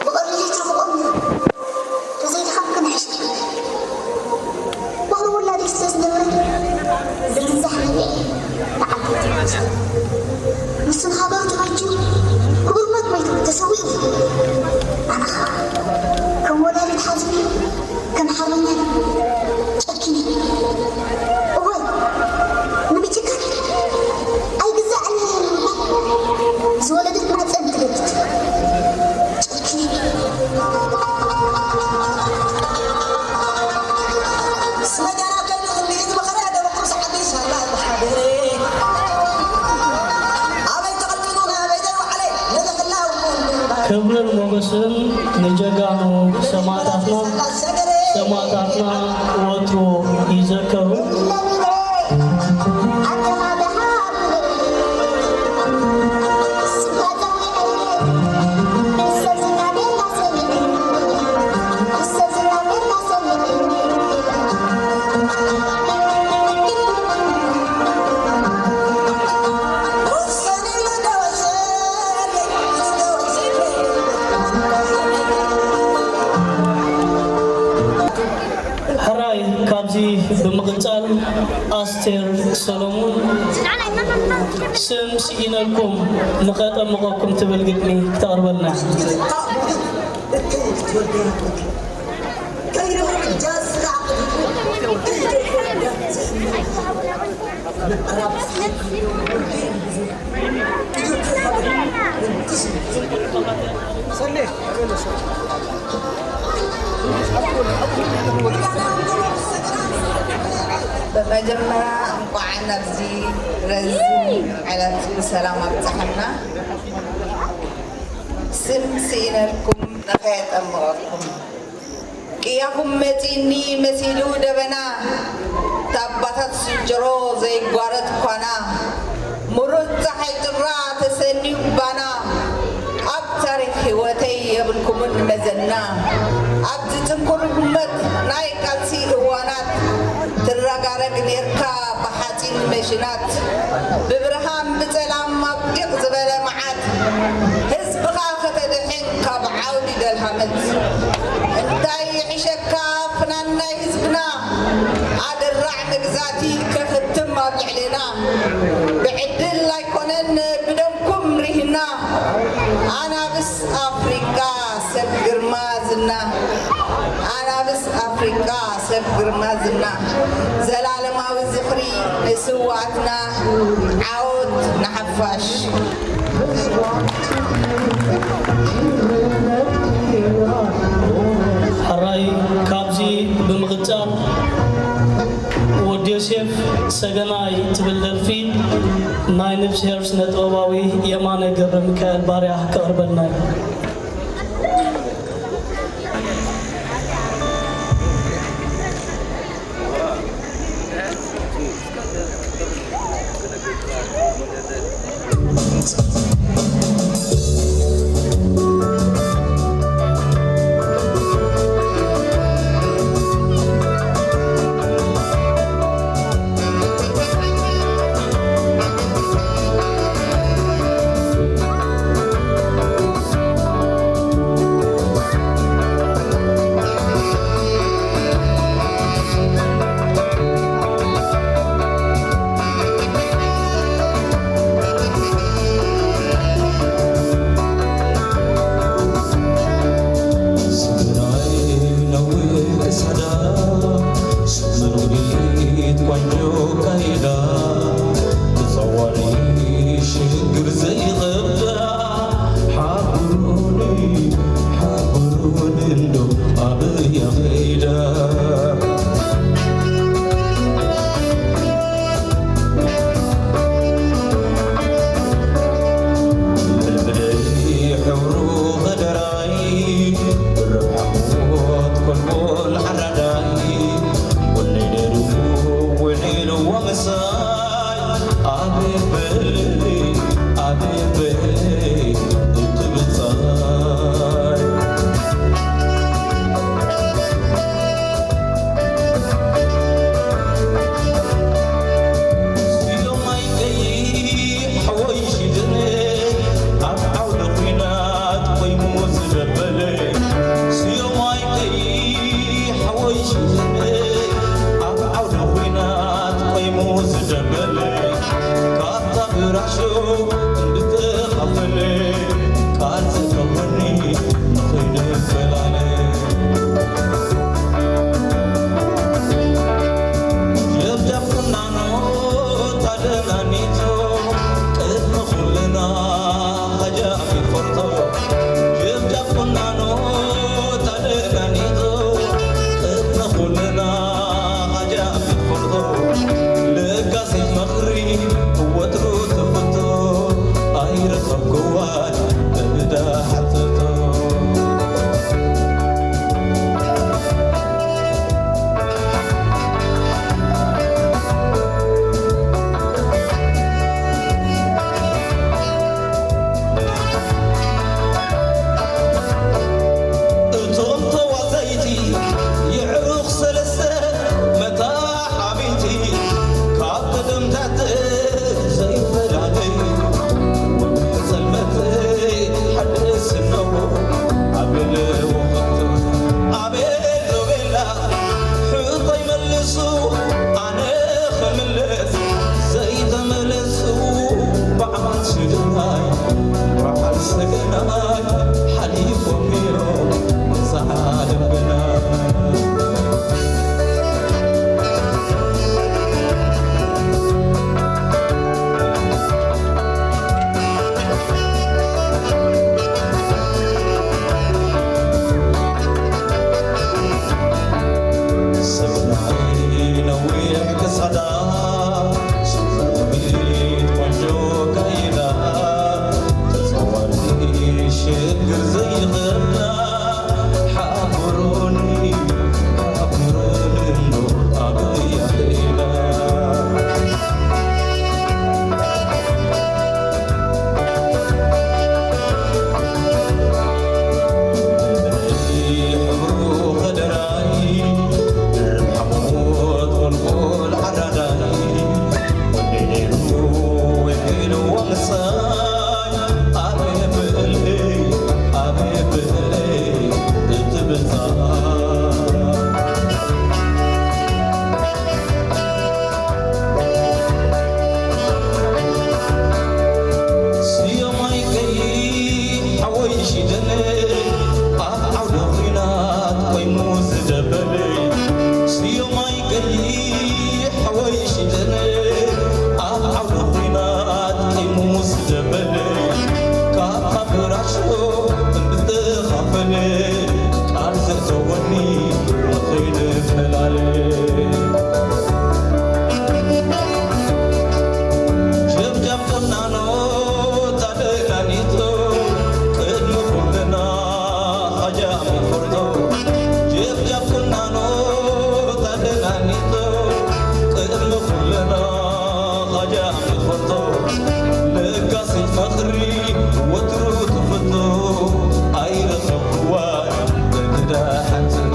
ብቐሊሉ ይትረኽቦም እዮም። ተዘይደኸምኩ ንሕሽ። ባዕሉ ውላደይ ስለ ዝነበረ ዝርዛሕ ነቢዐ ንዓዲ ተመልሰ። ንሱ ንሃገሩ ተበጅዩ ክቡር ሞት ሞይቱ ተሰዊኡ። ኣነ ኸኣ ከም ወላዲት ሓዚነ ከም ሓርበኛ ጨኪነ እወ ንምጭካን ኣይግዛእን እየ ንምባል ዝወለደት ማህፀን ትገድድ ጨኪነ ስመጃና ከይዱ ክንዲ ህዝቢ ኸረያ ደበኩም ሰዓቢ ሰላ ብሓደረ ኣበይ ተቐልጢኑ ናበይ ዘይወዓለ ነዚ ህላው ክብርን ሞገስን ንጀጋኑ ሰማእታትና ሰማእታትና ወትሩ ይዘከሩ። ሕራይ ካብዚ ብምቕጻል ኣስቴር ሰሎሙን ስም ስኢነልኩም ንኸጠምቐኩም ትብል ግጥሚ ክተቕርበልና። ብመጀመርያ እንኳዕ ናብዚ ረዚን ዕለት ብሰላም ኣብፀሐና። ስም ስኢነልኩም ንኸየጠምቐኩም ቅያኹም መፂኒ መሲሉ ደበና ታባታት ስንጭሮ ዘይጓረት ኳና ምሩፅ ፀሓይ ጭራ ተሰንዩ ባና ኣብ ታሪክ ህይወተይ የብልኩምን ዘና ኣብዚ ጽንኩር ህመት ናይ ቃልሲ እዋናት ትረጋረግ ኔርካ ብሓጺን መሽናት ብብርሃን ብጸላም ኣብ ዲቕ ዝበለ መዓት ህዝብኻ ከተድሕን ካብ ዓውዲ ደልሃመት እንታይ ይሕሸካ ፍናን ናይ ህዝብና ኣደራዕ መግዛቲ ከኽትም ኣብ ልዕሌና ብዕድል ኣይኮነን ብደምኩም ሪህና ኣናብስ ኣፍሪቃ ሰብ ግርማ ዝና ኣናብስ ኣፍሪቃ ሰብ ግርማ ዝና ዘላለማዊ ዝኽሪ ንስዋኣትና ዓወት ንሓፋሽ። ሕራይ ካብዚ ብምቕጻል ወዲ ዮሴፍ ሰገናይ ትብል ደርፊ ናይ ነብስሄር ስነ ጥበባዊ የማነ ገብረ ሚካኤል ባርያ ከቕርበልና እዩ። ፍቕሪ ወትሩ ትፍቶ ኣይረኸብክዋን በግዳ ሓንሰቶ።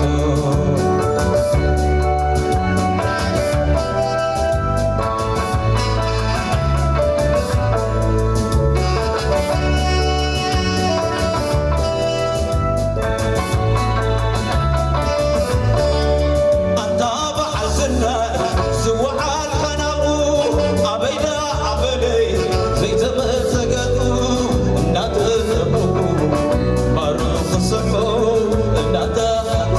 ኣንታ በዓል ዝናር ዝወዓል ሓናቑ ኣበይዳ ኣበለይ ዘይተመሰገጡ እናተጠበቁ ማሩ ክስሑ እናተሓቁ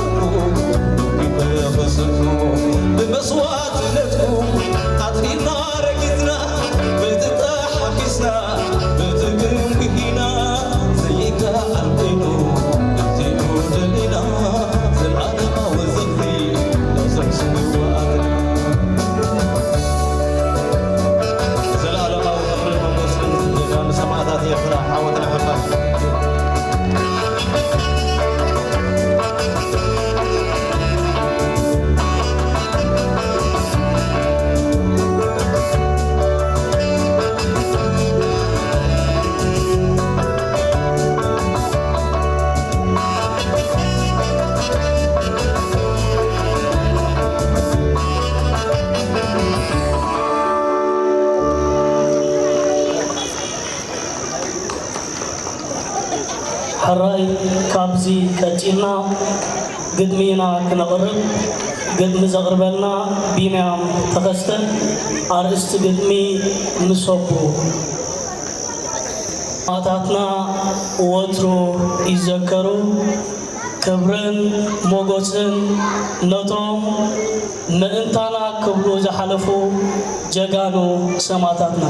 ክስሑ ብመስዋዕትነትኩም ኣትሒትና ረጊጽና በቲ ተሓጒስና በቲ ግንጉሂና ዘይከኣል ኮይኑ እዚኡ ደሊና ዘላለማዊ ዝኽሪ ነዞም ስውኣትና። ዘላለማዊ ክብርን ሞገስን ንሰማእታት ኤርትራ ዓወት ንሓፋሽ። ሕራይ ካብዚ ቀጺልና ግጥሚ ኢና ክነቕርብ። ግጥሚ ዘቕርበልና ቢንያም ተኸስተ። ኣርእስቲ ግጥሚ ንሰቡ። ኣታትና ወትሩ ይዘከሩ፣ ክብርን ሞጎስን ነቶም ምእንታና ክብሉ ዝሓለፉ ጀጋኑ ሰማእታትና።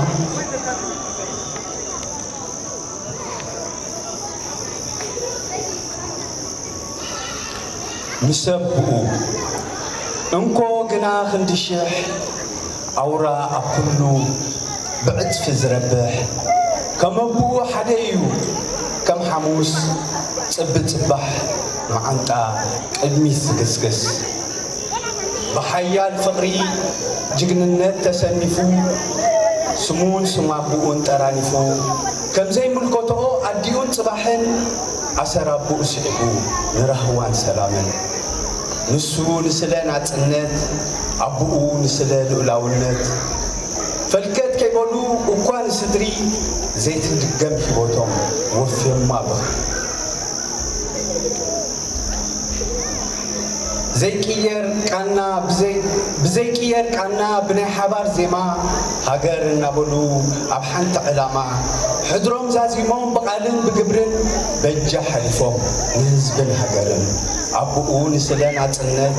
ምስ ኣቦኡ እንኮ ግና ክንዲ ሽሕ ኣውራ ኣብ ኩሉ ብዕጽፊ ዝረብሕ ከም ኣቦኡ ሓደ እዩ ከም ሓሙስ ጽቢ ጽባሕ መዓንጣ ቅድሚት ዝግስግስ። ብሓያል ፍቕሪ ጅግንነት ተሰኒፉ፣ ስሙን ስም ኣቦኡን ጠራኒፉ፣ ከም ዘይምልከትኦ ኣዲኡን ጽባሕን ኣሰር ኣቦኡ ስዒቡ ንራህዋን ሰላምን። ንሱ ንስለ ናጽነት፣ ኣቦኡ ንስለ ልኡላውነት፣ ፈልከት ከይበሉ እኳ ንስድሪ ዘይትድገም ሂወቶም ወፍዮማ ብኽብሪ። ዘይቅየር ቃና ብዘይ ብዘይቅየር ቃና ብናይ ሓባር ዜማ ሃገር እናበሉ ኣብ ሓንቲ ዕላማ ሕድሮም ዛዚሞም ብቓልን ብግብርን በጃ ሓሊፎም ንህዝብን ሃገርን ኣቦኡ ንስለ ናጽነት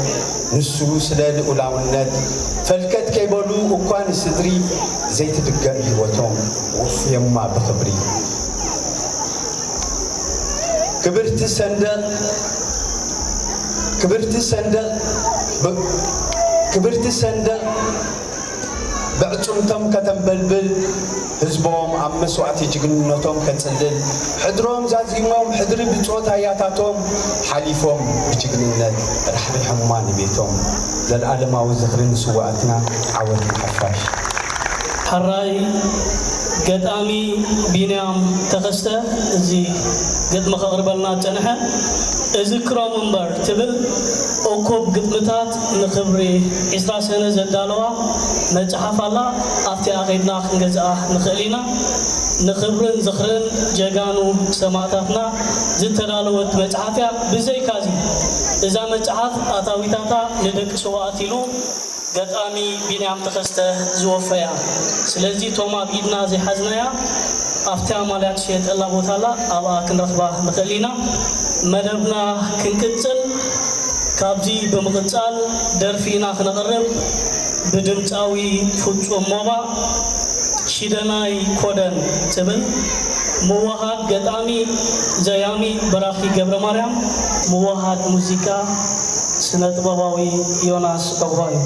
ንሱ ስለ ልኡላውነት ፈልከት ከይበሉ እኳ ንስድሪ ዘይትድገም ሂወቶም ወፍዮማ ብኽብሪ። ክብርቲ ሰንደቕ ክብርቲ ሰንደቕ ክብርቲ ሰንደቕ ብዕጽምቶም ከተንበልብል ህዝቦም ኣብ መስዋእቲ ጅግንነቶም ከጽልል ሕድሮም ዛዚሞም ሕድሪ ብጾት ኣያታቶም ሓሊፎም ብጅግንነት ራሕሪሖማ ንቤቶም። ዘለኣለማዊ ዝኽሪ ንስዋኣትና ዓወት ንሓፋሽ። ሕራይ ገጣሚ ቢንያም ተኸስተ እዚ ግጥሚ ከቕርበልና ዝጸንሐ እዝክሮም እምበር ትብል እኩብ ግጥምታት ንኽብሪ ዕስራ ሰነ ዘዳለዋ መጽሓፍ ኣላ። ኣብቲኣ ኸይድና ክንገዝኣ ንኽእል ኢና። ንኽብርን ዝኽርን ጀጋኑ ሰማእታትና ዝተዳለወት መጽሓፍ እያ። ብዘይካዚ እዛ መጽሓፍ ኣታዊታታ ንደቂ ስውኣት ኢሉ ገጣሚ ቢንያም ተኸስተ ዝወፈያ። ስለዚ እቶም ኣብ ኢድና ዘይሓዝናያ ኣብታ ማልያ ትሽየጠላ ቦታ ኣላ ኣብኣ ክንረኽባ ንኽእል ኢና። መደብና ክንቅጽል ካብዚ ብምቕጻል ደርፊ ኢና ክነቕርብ ብድምጻዊ ፍጹም ሞባ ሽደናይ ኮደን ትብል ምውሃድ ገጣሚ ዘያሚ በራኺ ገብረ ማርያም ምውሃድ ሙዚቃ ስነ ጥበባዊ ዮናስ ዑቕባይ።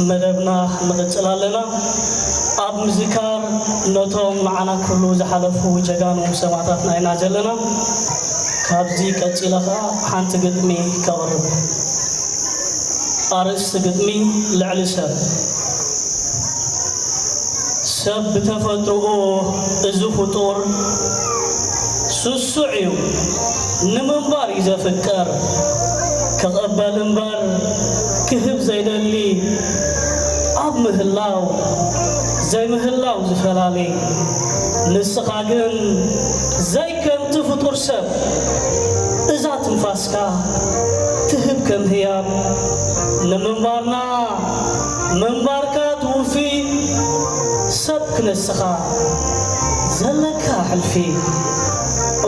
መደብና ንቕጽል ኣለና። ኣብ ምዝካር ነቶም ንዓና ክብሉ ዝሓለፉ ጀጋኑ ሰማእታትና ኢና ዘለና። ካብዚ ቀጺለ ኸኣ ሓንቲ ግጥሚ ከቕርብ። ኣርእስቲ ግጥሚ፣ ልዕሊ ሰብ። ሰብ ብተፈጥሮኡ፣ እዚ ፍጡር ስሱዕ እዩ፣ ንምንባር እዩ ዘፍቅር። ክቕበል እምበር ክህብ ዘይደሊ፣ ኣብ ምህላው ዘይምህላው ዝፈላሊ። ንስኻ ግን ዘይከምቲ ፍጡር ሰብ፣ እዛ ትንፋስካ ትህብ ከም ህያብ፣ ንምንባርና ምንባርካ ትውፊ፣ ሰብ ክነስኻ ዘለካ ሕልፊ።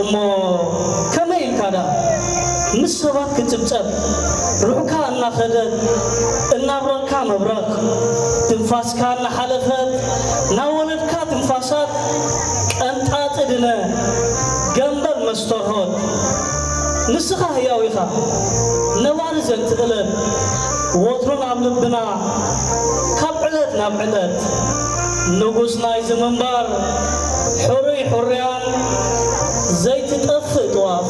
እሞ ከመይ ኢልካ ደኣ ምስ ሰባት ክትጽብጸብ፣ ሩሕካ እናኸደት እናብረቕካ መብረቕ፣ ትንፋስካ እናሓለፈት ናወለድካ ትንፋሳት ቀንጣጢ ድነ ገምበል መስተርሆት። ንስኻ ህያው ኢኻ ነባሪ ዘንቲ ዕለት፣ ወትሩን ኣብ ልብና ካብ ዕለት ናብ ዕለት። ንጉስ ናይዚ ምንባር፣ ሕሩይ ሕሩያን ዘይትጠፍእ ጥዋፍ፣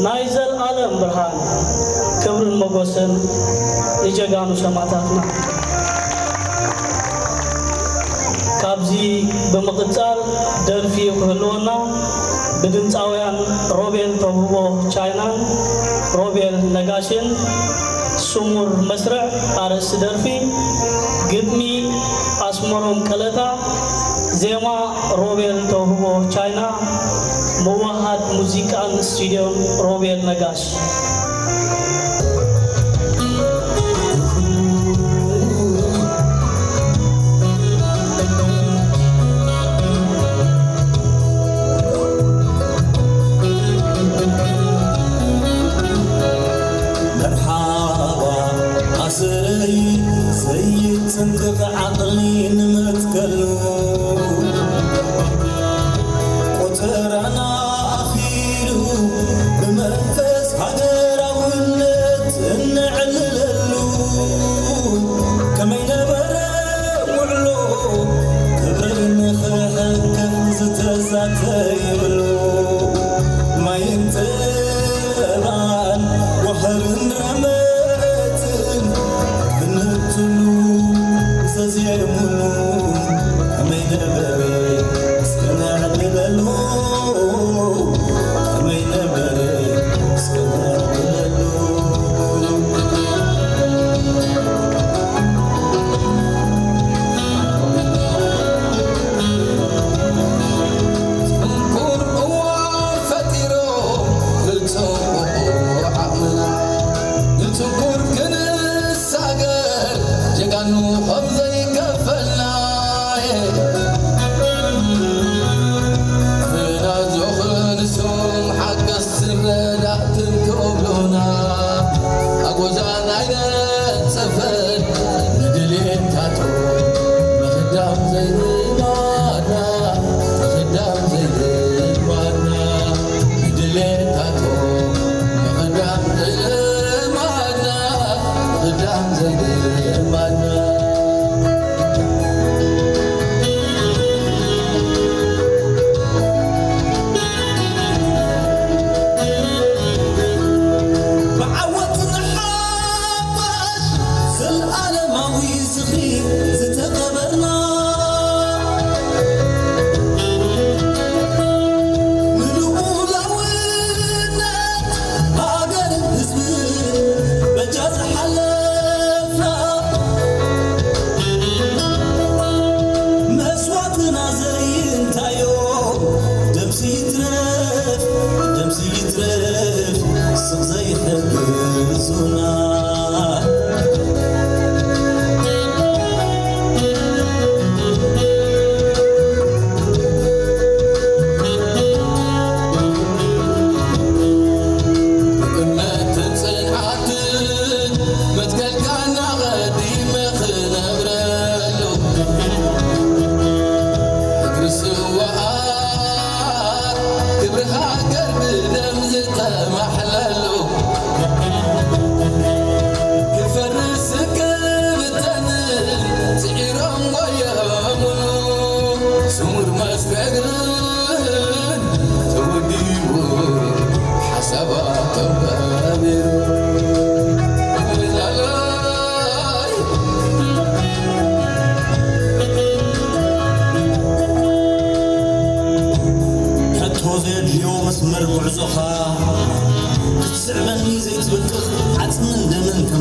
ናይ ዘልኣለም ብርሃን። ክብርን ሞጎስን ንጀጋኑ ሰማእታትና። ካብዚ ብምቕጻል ደርፊ ክህልወና፣ ብድምጻውያን ሮቤል ተውህቦ ቻይናን ሮቤል ነጋሽን ስሙር መስርዕ። ኣርእስቲ ደርፊ፣ ግጥሚ ኣስመሮም ቀለታ፣ ዜማ ሮቤል ተውህቦ ቻይና፣ ምውሃድ ሙዚቃን ስቱድዮን ሮቤል ነጋሽ። መርሓባ ኣሰረይ፣ ዘይጥንቅቕ ዓቕሊ ንመትከሉ፣ ቆጸራና ኣኺሉ ብመንፈስ ሃገራውነት እንዕልለሉ። ከመይ ነበረ ውዕሎ፣ ክብሪ ንኽሕንከት ዝተዛተየሉ፣ ማይን ጸባን ወኸርን ረመትን ክንትሉ ዘዜሙሉ፣ ከመይ ነበረ እስከ ነዕልለሉ፣ ከመይ ነበረ እስከ ነዕልለሉ።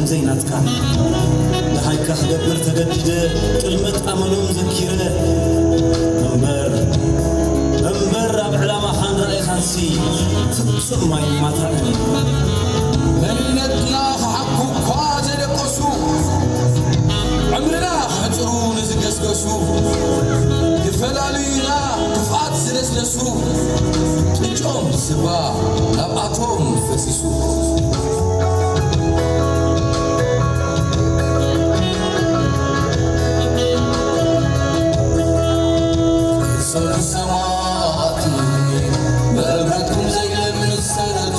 ዘይናትካ ደሃይካ ክገብር ተገዲደ፣ ጥልመት ኣመሎም ዘኪረ። እምበር እምበር ኣብ ዕላማኻን ራእይኻንሲ ፍጹም ኣይማታእን። መንነትና ክሓኩ እኳ ዘደቀሱ፣ ዕምርና ክሕጽሩ ንዝገስገሱ፣ ክፈላልዩና ክፍኣት ዝነስነሱ፣ ቅጭኦም ዝስባ ናብኣቶም ፈሲሱ። ሰማዕቲ መብረትኩም ዘይለምስ ሰረቱ፣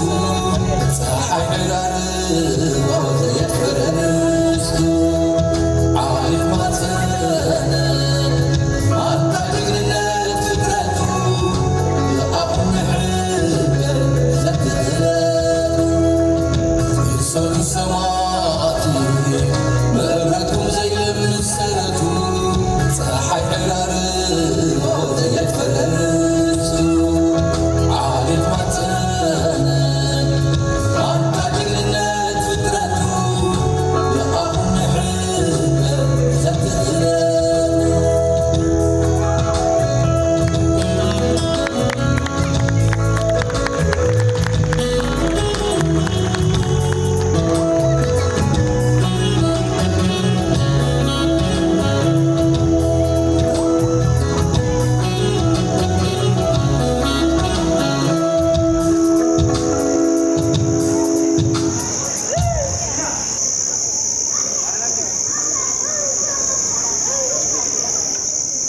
ፀሓይ ዕራርቦ ዘየትፈረንስ ዓሌት ማፀነ፣ ማንታ ጅግንነት ፍጥረቱ፣ ኣኹም ንሕበር ዘትእለት። ሰሉ ሰማዕቲ መብረትኩም ዘይለምስ ሰረቱ፣ ፀሓይ ዕራርቦ ዘየትፈረንስ ዓሌት ማፀነ፣ ማንታ ጅግንነት ፍጥረቱ፣ ንኣኹም ንሕበር ዘትእለት።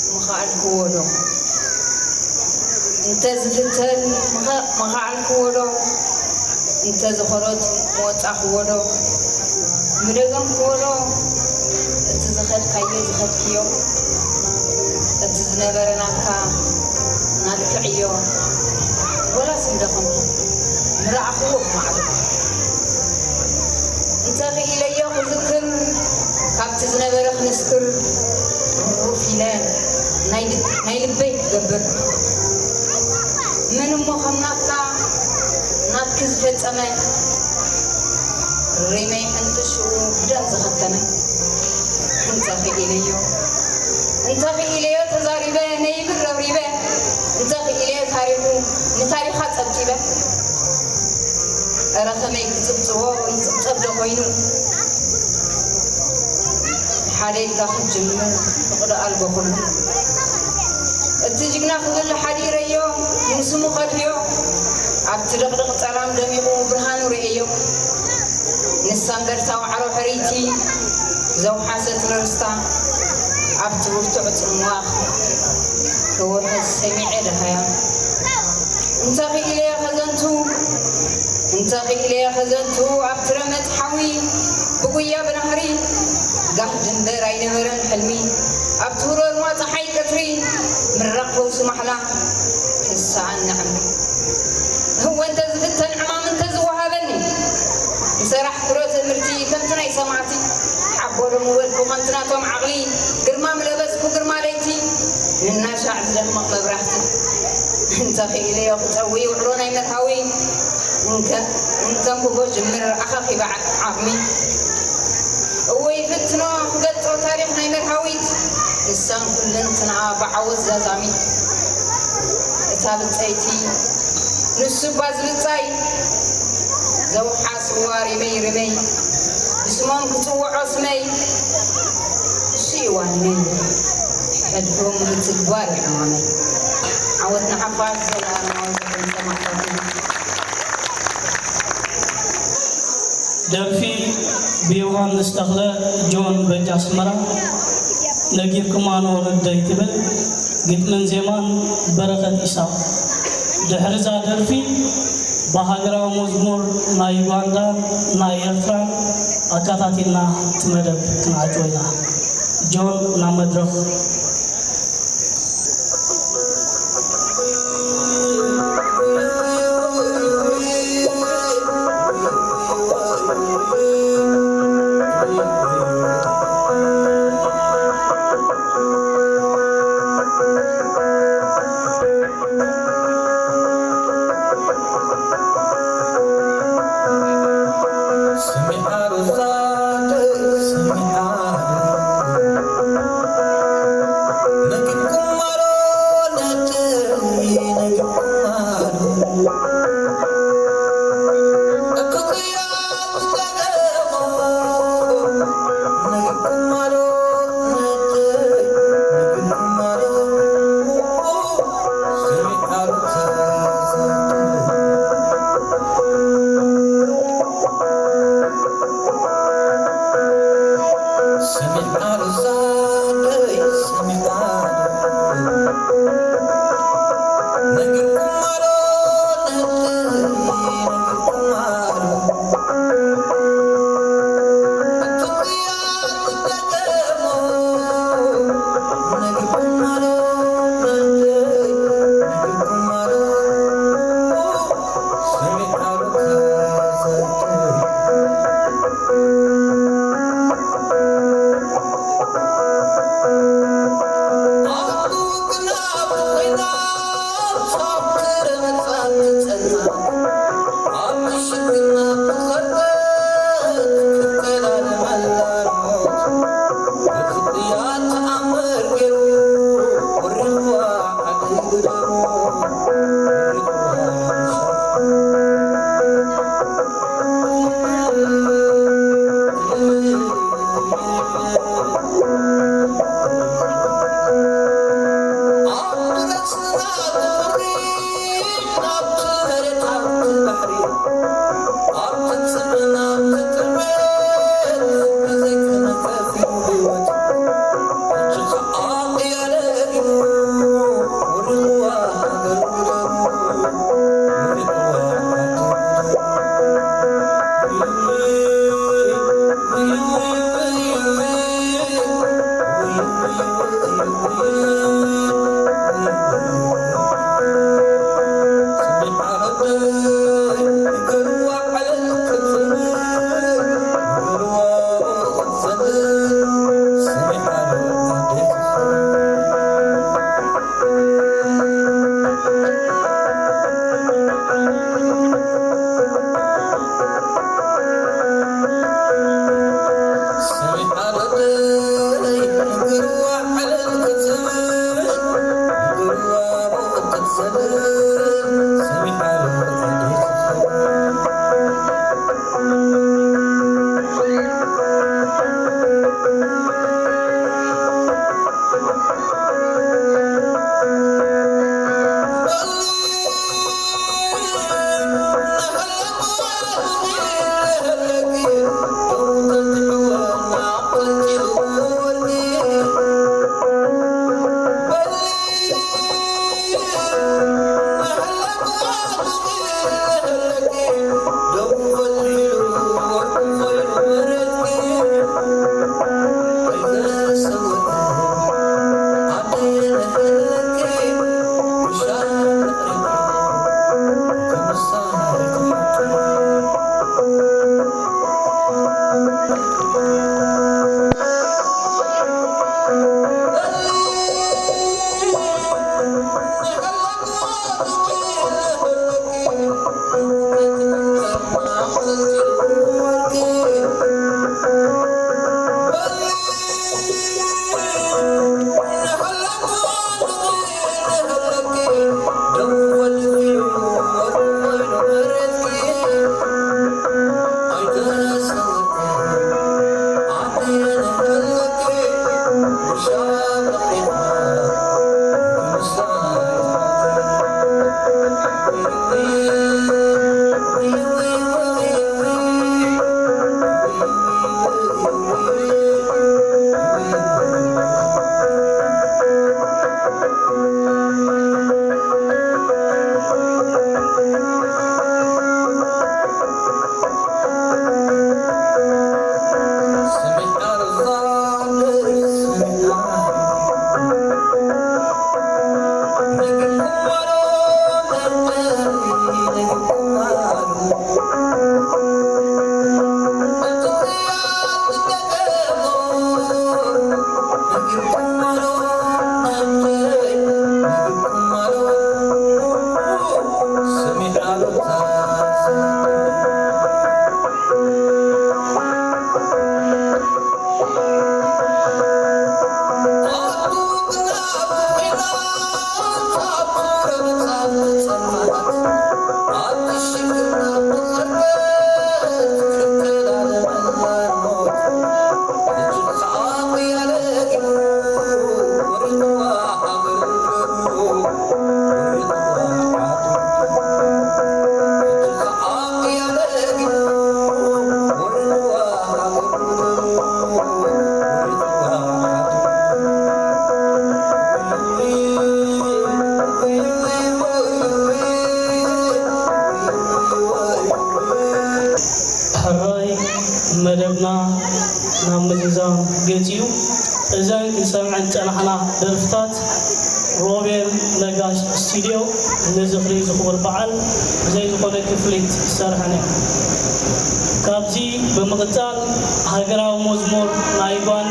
ምኸኣልክዎ ዶ? እንተ ዝፍተን ምኸ-፣ ምኸኣልክዎ ዶ? እንተ ዝኾሮት ምወጻኽዎ ዶ? ምደገምክዎ ዶ? እቲ ዝኸድካዮ ዝኸድክዮ፣ እቲ ዝነበረ ናትካ ናትክዕዮ፣ ወላስ ምደኸምኩ ምረኣኽዎ ብማዕዶ? እንተ ክኢለዮ ክዝክር፣ ካብቲ ዝነበረ ክንስክር፣ ሩፍ ኢለ ናይ ል-፣ ናይ ልበይ ክገብር። መን እሞ ከም ናትካ ናትኪ ዝፈጸመ፣ ሪመይ ሕንጥሽኡ ብደም ዝኸተመ። እንተ ክኢለዮ፣ እንተ ክኢለዮ ተዛሪበ፣ ነይብር ረብሪበ፣ እንተ ክኢለዮ ታሪኹ ንታሪኻ ጸብጺበ። እረ ከመይ ክጽብጽቦ ይጽብጸብ ዶ ኮይኑ? ሓደ ኢልካ ክትጅምር ፍቕዲ ኣልቦ ኩሉ። እቲ ጅግና ክብል ሓዲረዮ፣ ንስሙ ከድህዮ፣ ኣብቲ ድቕድቕ ጸላም ደሚቑ ብርሃኑ ርእየዮ። ንሳ እምበር እታ ዋዕሮ ሕርይቲ ዘውሓሰት ንርስታ፣ ኣብቲ ብርቱዕ ጽምዋኽ ክውሕዝ ሰሚዐ ደሃያ። እንተ ክኢለዮ ከዘንቱ፣ እንተ ክኢለዮ ከዘንቱ፣ ኣብቲ ረመጽ ሓዊ ብጉያ ብናህሪ ጋህዲ እምበር ኣይነበረን ሕልሚ። ኣብቲ ህሮርማ ጸሓይ ቀትሪ ምራቕ ፈውሲ ማሕላ ክሰኣኒ ዕምሪ። ህወ እንተ ዝፍተን ዕማም እንተ ዝወሃበኒ፣ ንሰራሕ ክሮ ትእምርቲ ከምቲ ናይ ሰማዕቲ ሓቦ ዶ ምበልኩ ከምቲ ናቶም ዓቕሊ፣ ግርማ ምለበስኩ ግርማ ለይቲ፣ ንናሻዕ ዝደምቕ መብራህቲ። እንተ ክኢለዮ ክጸዊ ውዕሎ ናይ መርሃዊ፣ እንከ-፣ እንከንብቦ ጅምር ኣኻኺባ ዓቕሚ። እወ ይፍትኖ ክገልጾ ታሪኽ ናይ መርሃዊት፣ ንሳን ኩልንትንኣ ብዓወት ዛዛሚት። እታ ብጸይቲ ንሱ እባ ዝብጻይ፣ ዘውሓስዋ ሪመይ ሪመይ፣ ብስሞም ክጽውዖ ስመይ፣ እሱ እዩ ዋኒነይ፣ ሕድሮም ምትግባር እዩ ዕማመይ። ዓወት ንሓፋሽ፣ ዘለኣለማዊ ዝኽርን ሰማእታትና። ደርፊ ብዮሃንስ ተኽለ፣ ጆን በጃ ኣስመራ። ነጊርክማ ንወለደይ ትብል። ግጥምን ዜማን በረኸት ኢሳቕ። ድሕሪ እዛ ደርፊ ብሃገራዊ መዝሙር ናይ ዩጋንዳን ናይ ኤርትራን ኣካታቲልና እቲ መደብ ክንዓጭዎ ኢና። ጆን ናብ መድረኽ። መደብና ናብ ምዝዛም ገጽ እዩ። እዘን ክንሰምዐን ዝጸናሕና ደርፍታት ሮቤል ነጋሽ ስቱድዮ ንዝኽሪ ዝኽቡር በዓል ብዘይ ዝኾነ ክፍሊት ዝሰርሐን እየን። ካብዚ ብምቕጻል ሃገራዊ መዝሙር ናይ ጓና